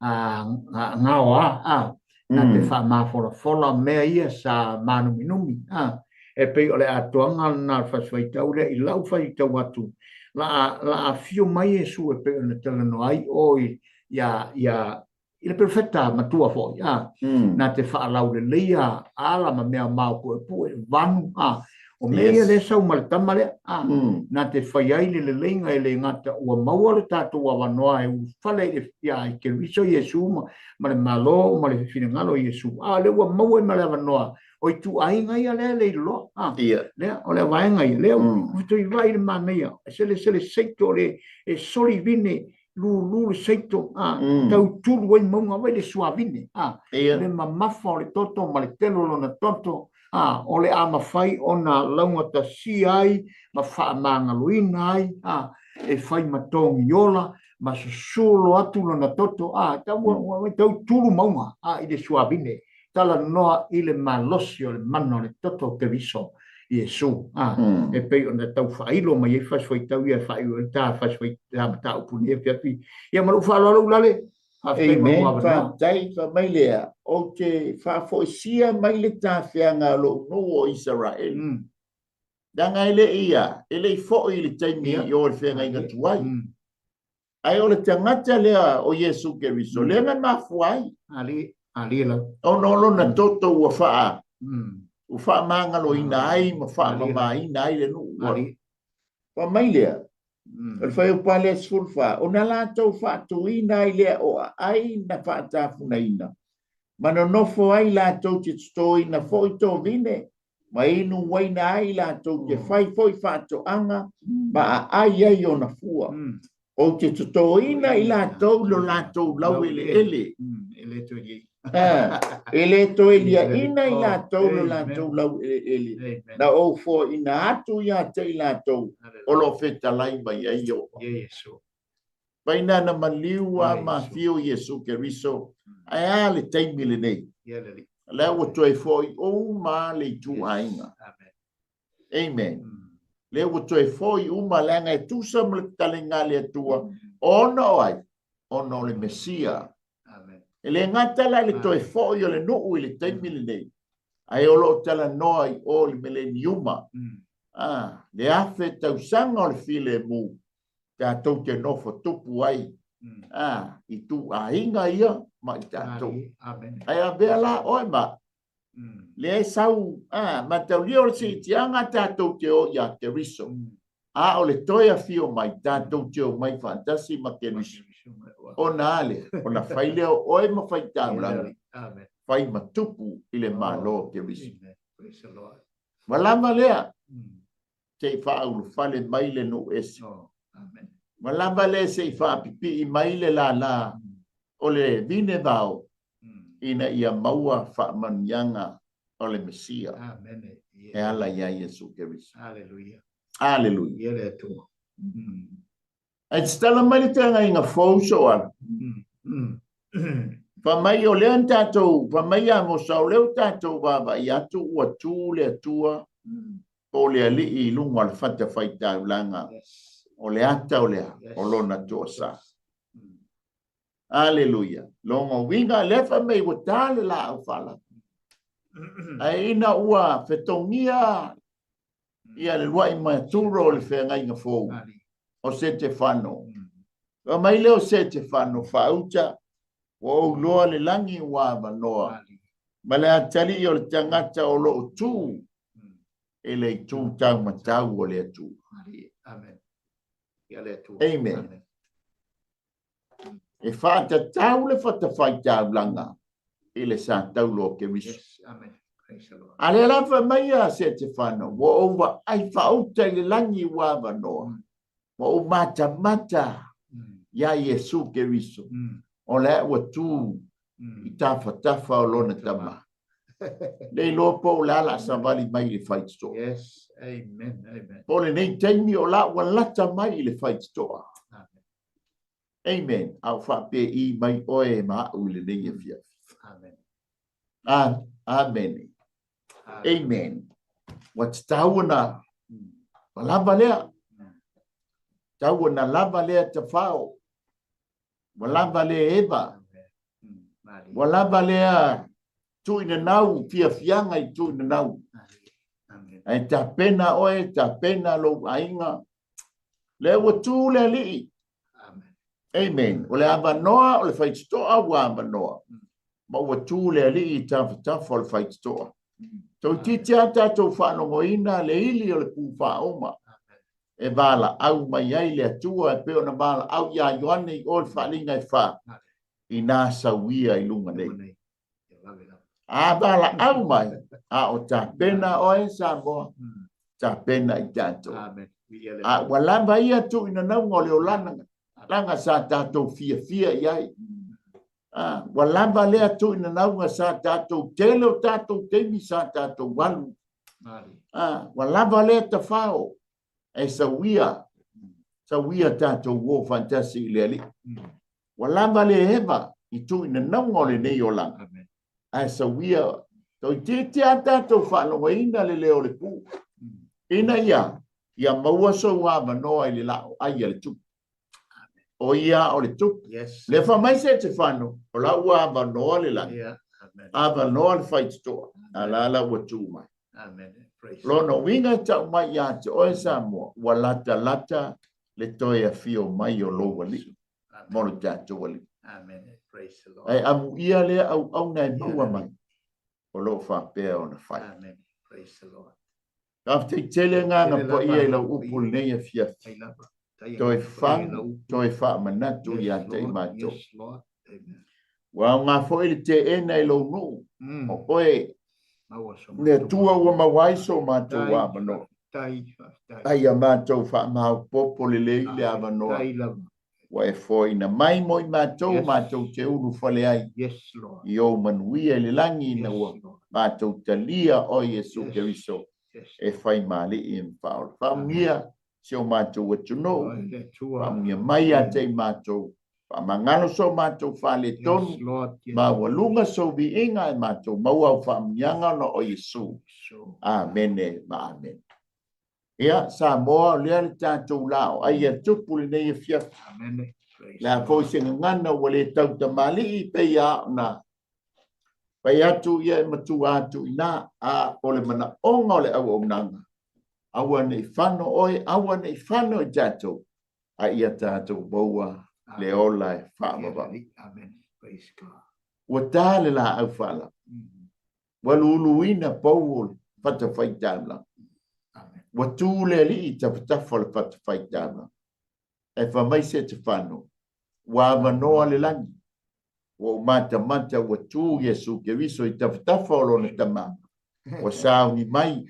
Speaker 1: gaoa, ah, na te faamafolafola mea ia sa mānuminumi, ah, e pei o le atoaga lena o le fasifaitau lea i lau faitau atu, la la afio mai Iesu e pei ona talanoa ai o ia ia i le perofeta matua foi, a, na te faalauleleia ala ma mea maopuepue, vanu, a, o mea ia lea sau ma le tama lea, a, na te fai ai le leleiga e le gata ua maua le tatou avanoa e ulufale i le, ia, i Keriso Iesu ma, ma le Malo ma le finagalo o Iesu, a o lea ua maua ai ma le avanoa o ituaiga ia lea le iloa, a, lea, o le vaega ia, lea ua fetoiva'i le manaia, e selesele seito le, e soli vine lulu le seito, a, tau tulu ai mauga vai le suavine, a, le mamafa o le toto ma le tele o lona toto, a, o le a mafai ona laugatasia ai ma faamagaloina ai, a, e fai ma togi ola ma susulo atu lona toto, a, tau, tau tulu mauga, a, i le suavine, talanoa i le malosi o le mana o le toto o Keriso, Iesu, a, e pei ona tau faailo mai ai fasifuaitau ia e faaiu ai ta fasifuaitau mataupu nei afiafi. Ia ma lou faaaloalo Ulale, faafetai mo lou
Speaker 2: Amen,
Speaker 1: avanoa.
Speaker 2: Faafetai, fai mai lea, ou te faafoisia mai le tafeaga a lou nuu o Isaraelu. Leaga e le i a, e le i foi i le taimi i o i le feagaiga tuai. Ae o le tagata lea o Iesu Keriso, lea na mafua ai.
Speaker 1: Ali, ali lau.
Speaker 2: Ona o lona toto ua faa, ua faamagaloina ai ma faamamaina ai le nuu.
Speaker 1: Ali.
Speaker 2: Fai mai lea, o le fuaiupu lea 14, ona latou faatuina ai lea o aai na faatafunaina, ma nonofo ai latou te totoina foi tovine, ma inu uaina ai latou te fai foi faatoaga ma aai ai ona fua. Ou te totoina i latou lo latou laueleele.
Speaker 1: E le toe
Speaker 2: E le toe liaina i latou lo latou laueleele. Na ou foaina atu ia te i latou o lo o fetalai mai ai Ieova. Mai na na maliu a ma afio Iesu Keriso, ae a le taimi lenei? O lea ua toe foi uma le ituaiga. Amen. Lea ua toe foi uma leaga e tusa ma le fetalaiga a le Atua, ona o ai? Ona o le Mesia. E le gata la i le toe foi o le nuu i le taimi lenei, ae o lo o talanoa i o i le meleniuma, le 1000 tausaga o le filemu, tatou te nofo tupu ai a i ituaiga ia ma i tatou. Ae avea la oe ma lea e sau a mataulia o le siitiaga tatou te o ia Keriso. A o le toe afio mai tatou te o mai faatasi ma Keriso. Ona a lea, ona fai lea o oe ma faitaulaga, fai ma tupu i le Malo o Keriso. Ua lava lea. Se i faaulufale mai le nuu ese. Ua lava lea se i faapipii mai le lālā o le vine vao ina ia maua faamanuiaga o le Mesia e ala iā Iesu Keriso. Aleluia. Ae tatala mai le feagaiga fou Soala. Fai mai o lea na tatou, fai mai Amosa, o lea ua tatou vaavaai atu ua tu le Atua po o le Alii i luga o le fatafaitaulaga, o le ata o le a? O lona toasa. Aleluia. Lona uiga, lea fai mai ua ta le laau faalapa. Ae ina ua fetogia ia le lua'i maturo o le feagaiga fou o Setefano. Fai mai lea o Setefano, Faauta, ua ou iloa le lagi ua avanoa, ma le atalii o le tagata o lo o tu i le itu taumatau o le Atua. Amen. E faatatau le fatafaitaulaga i le sa taulo o Keriso. A lea la fai mai ia Setefano, ua ou vaai faauta i le lagi ua avanoa, ua ou matamata iā Iesu Keriso, o lea ua tu i tafatafa o lona Tama. Le iloa po o le a la savali mai i le faitotoa.
Speaker 1: Yes. Amen. Amen.
Speaker 2: Po o lenei taimi o la ua lata mai i le faitotoa.
Speaker 1: Amen.
Speaker 2: Amen. A o faapei mai oe ma au i lenei afiafi.
Speaker 1: Amen.
Speaker 2: Amen. Amen. Ua tatau ona ua lava lea. Tatau ona lava lea tafao. Ua lava lea eva. Ua lava lea tuuinanau, fiafiaga i tuuinanau. Ae tapena oe, tapena lou aiga. Lea ua tu le Alii. Amen. O le avanoa o le faitotoa ua avanoa. Ma ua tu le Alii i tafatafa o le faitotoa. Toeitiiti lava tatou faalogoina le ili o le pū faauma e valaau mai ai le Atua e pei ona valaau iā Ioane i o i le faaaliga e fa, inā sau ia i luga nei. A valaau mai, a o tapena oe Samoa, tapena i tatou. A ua lava ia tuuinanauga o le olana laga sa tatou fiafia i ai. A, ua lava lea tuuinanauga sa tatou tele o tatou taimi sa tatou alu. A, ua lava lea tafao e sauia, sauia tatou o faatasi i le Alii. Ua lava le eva i tuuinanauga o lenei olaga, ae sauia toeitiiti lava tatou faalogoina le leo o le pū, ina ia ia maua sou avanoa i le laoai a le tupu. O ia o le tupu.
Speaker 1: Yes.
Speaker 2: Le fai mai Setefano, o la ua avanoa le lagi,
Speaker 1: Yeah. Amen.
Speaker 2: avanoa le faitotoa, a la la ua tu mai.
Speaker 1: Amen. Praise
Speaker 2: Lona uiga e tau mai ia te oe Samoa, ua latalata le toe afio mai o lou alii mo le tatou alii.
Speaker 1: Amen. Praise the Lord.
Speaker 2: Ae amuia lea auauna e maua mai, o lo o faapea ona fai.
Speaker 1: Amen. Praise the Lord.
Speaker 2: Faafetai tele Agaga Paia i lau upu lenei afiafi. Toe fagu, toe faamanatu ia te i matou. Ua aoga foi le teena i lou nuu, o oe le Atua ua maua ai so matou avanoa. Ai ia matou faamaopoopo lelei le avanoa ua e foaina mai mo i matou, matou te ulufale ai i ou manuia i le lagi ina ua matou talia oe Iesu Keriso e fai ma Alii ma Faaola. Faamanuia si o matou atunuu, faamanuia mai ia te i matou, faamagalo so matou faaletonu, maualuga sou viiga e matou maua au faamanuiaga ona o Iesu. Amene ma amene. Ia, Samoa, o lea le tatou laoai a tupu lenei afiafi. Le a foi se gagana ua le tautamalii pei a ona fai atu ia e matua atu i ina, a o le manaoga o le auaunaga, aua ne i fano oe, aua ne i fano i tatou, a ia tatou maua le ola e faavavau. Ua ta le laau faalapa. Ua luluina pou o le fatafaitaulaga. Ua tu le alii i tafatafa o le fatafaitaulaga. Ae fai mai Setefano, Ua avanoa le lagi. Ua ou matamata ua tu Iesu Keriso i tafatafa o lona Tama. Ua sauni mai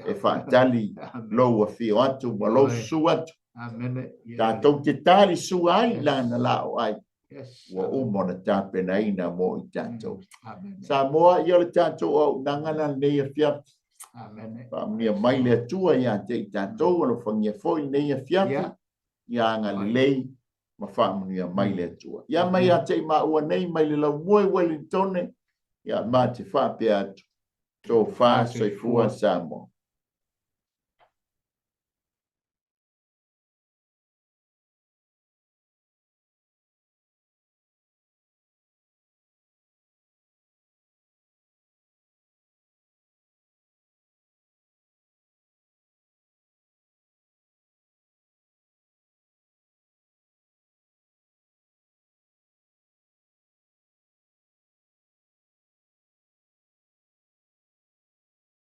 Speaker 2: e faatali lou afio atu ma lou susu atu. Tatou te tali sua ai i lana laoai. Ua uma ona tapenaina mo i tatou. Samoa, ia o le tatou auaunaga la lenei afiafi. Faamanuia mai le Atua ia te i tatou, alofagia foi lenei afiafi, ia agalelei ma faamanuia mai le Atua. Ia mai ia te i maua nei mai le laumua i Wellingtone, ia ma te faapea atu, tofa soifua Samoa.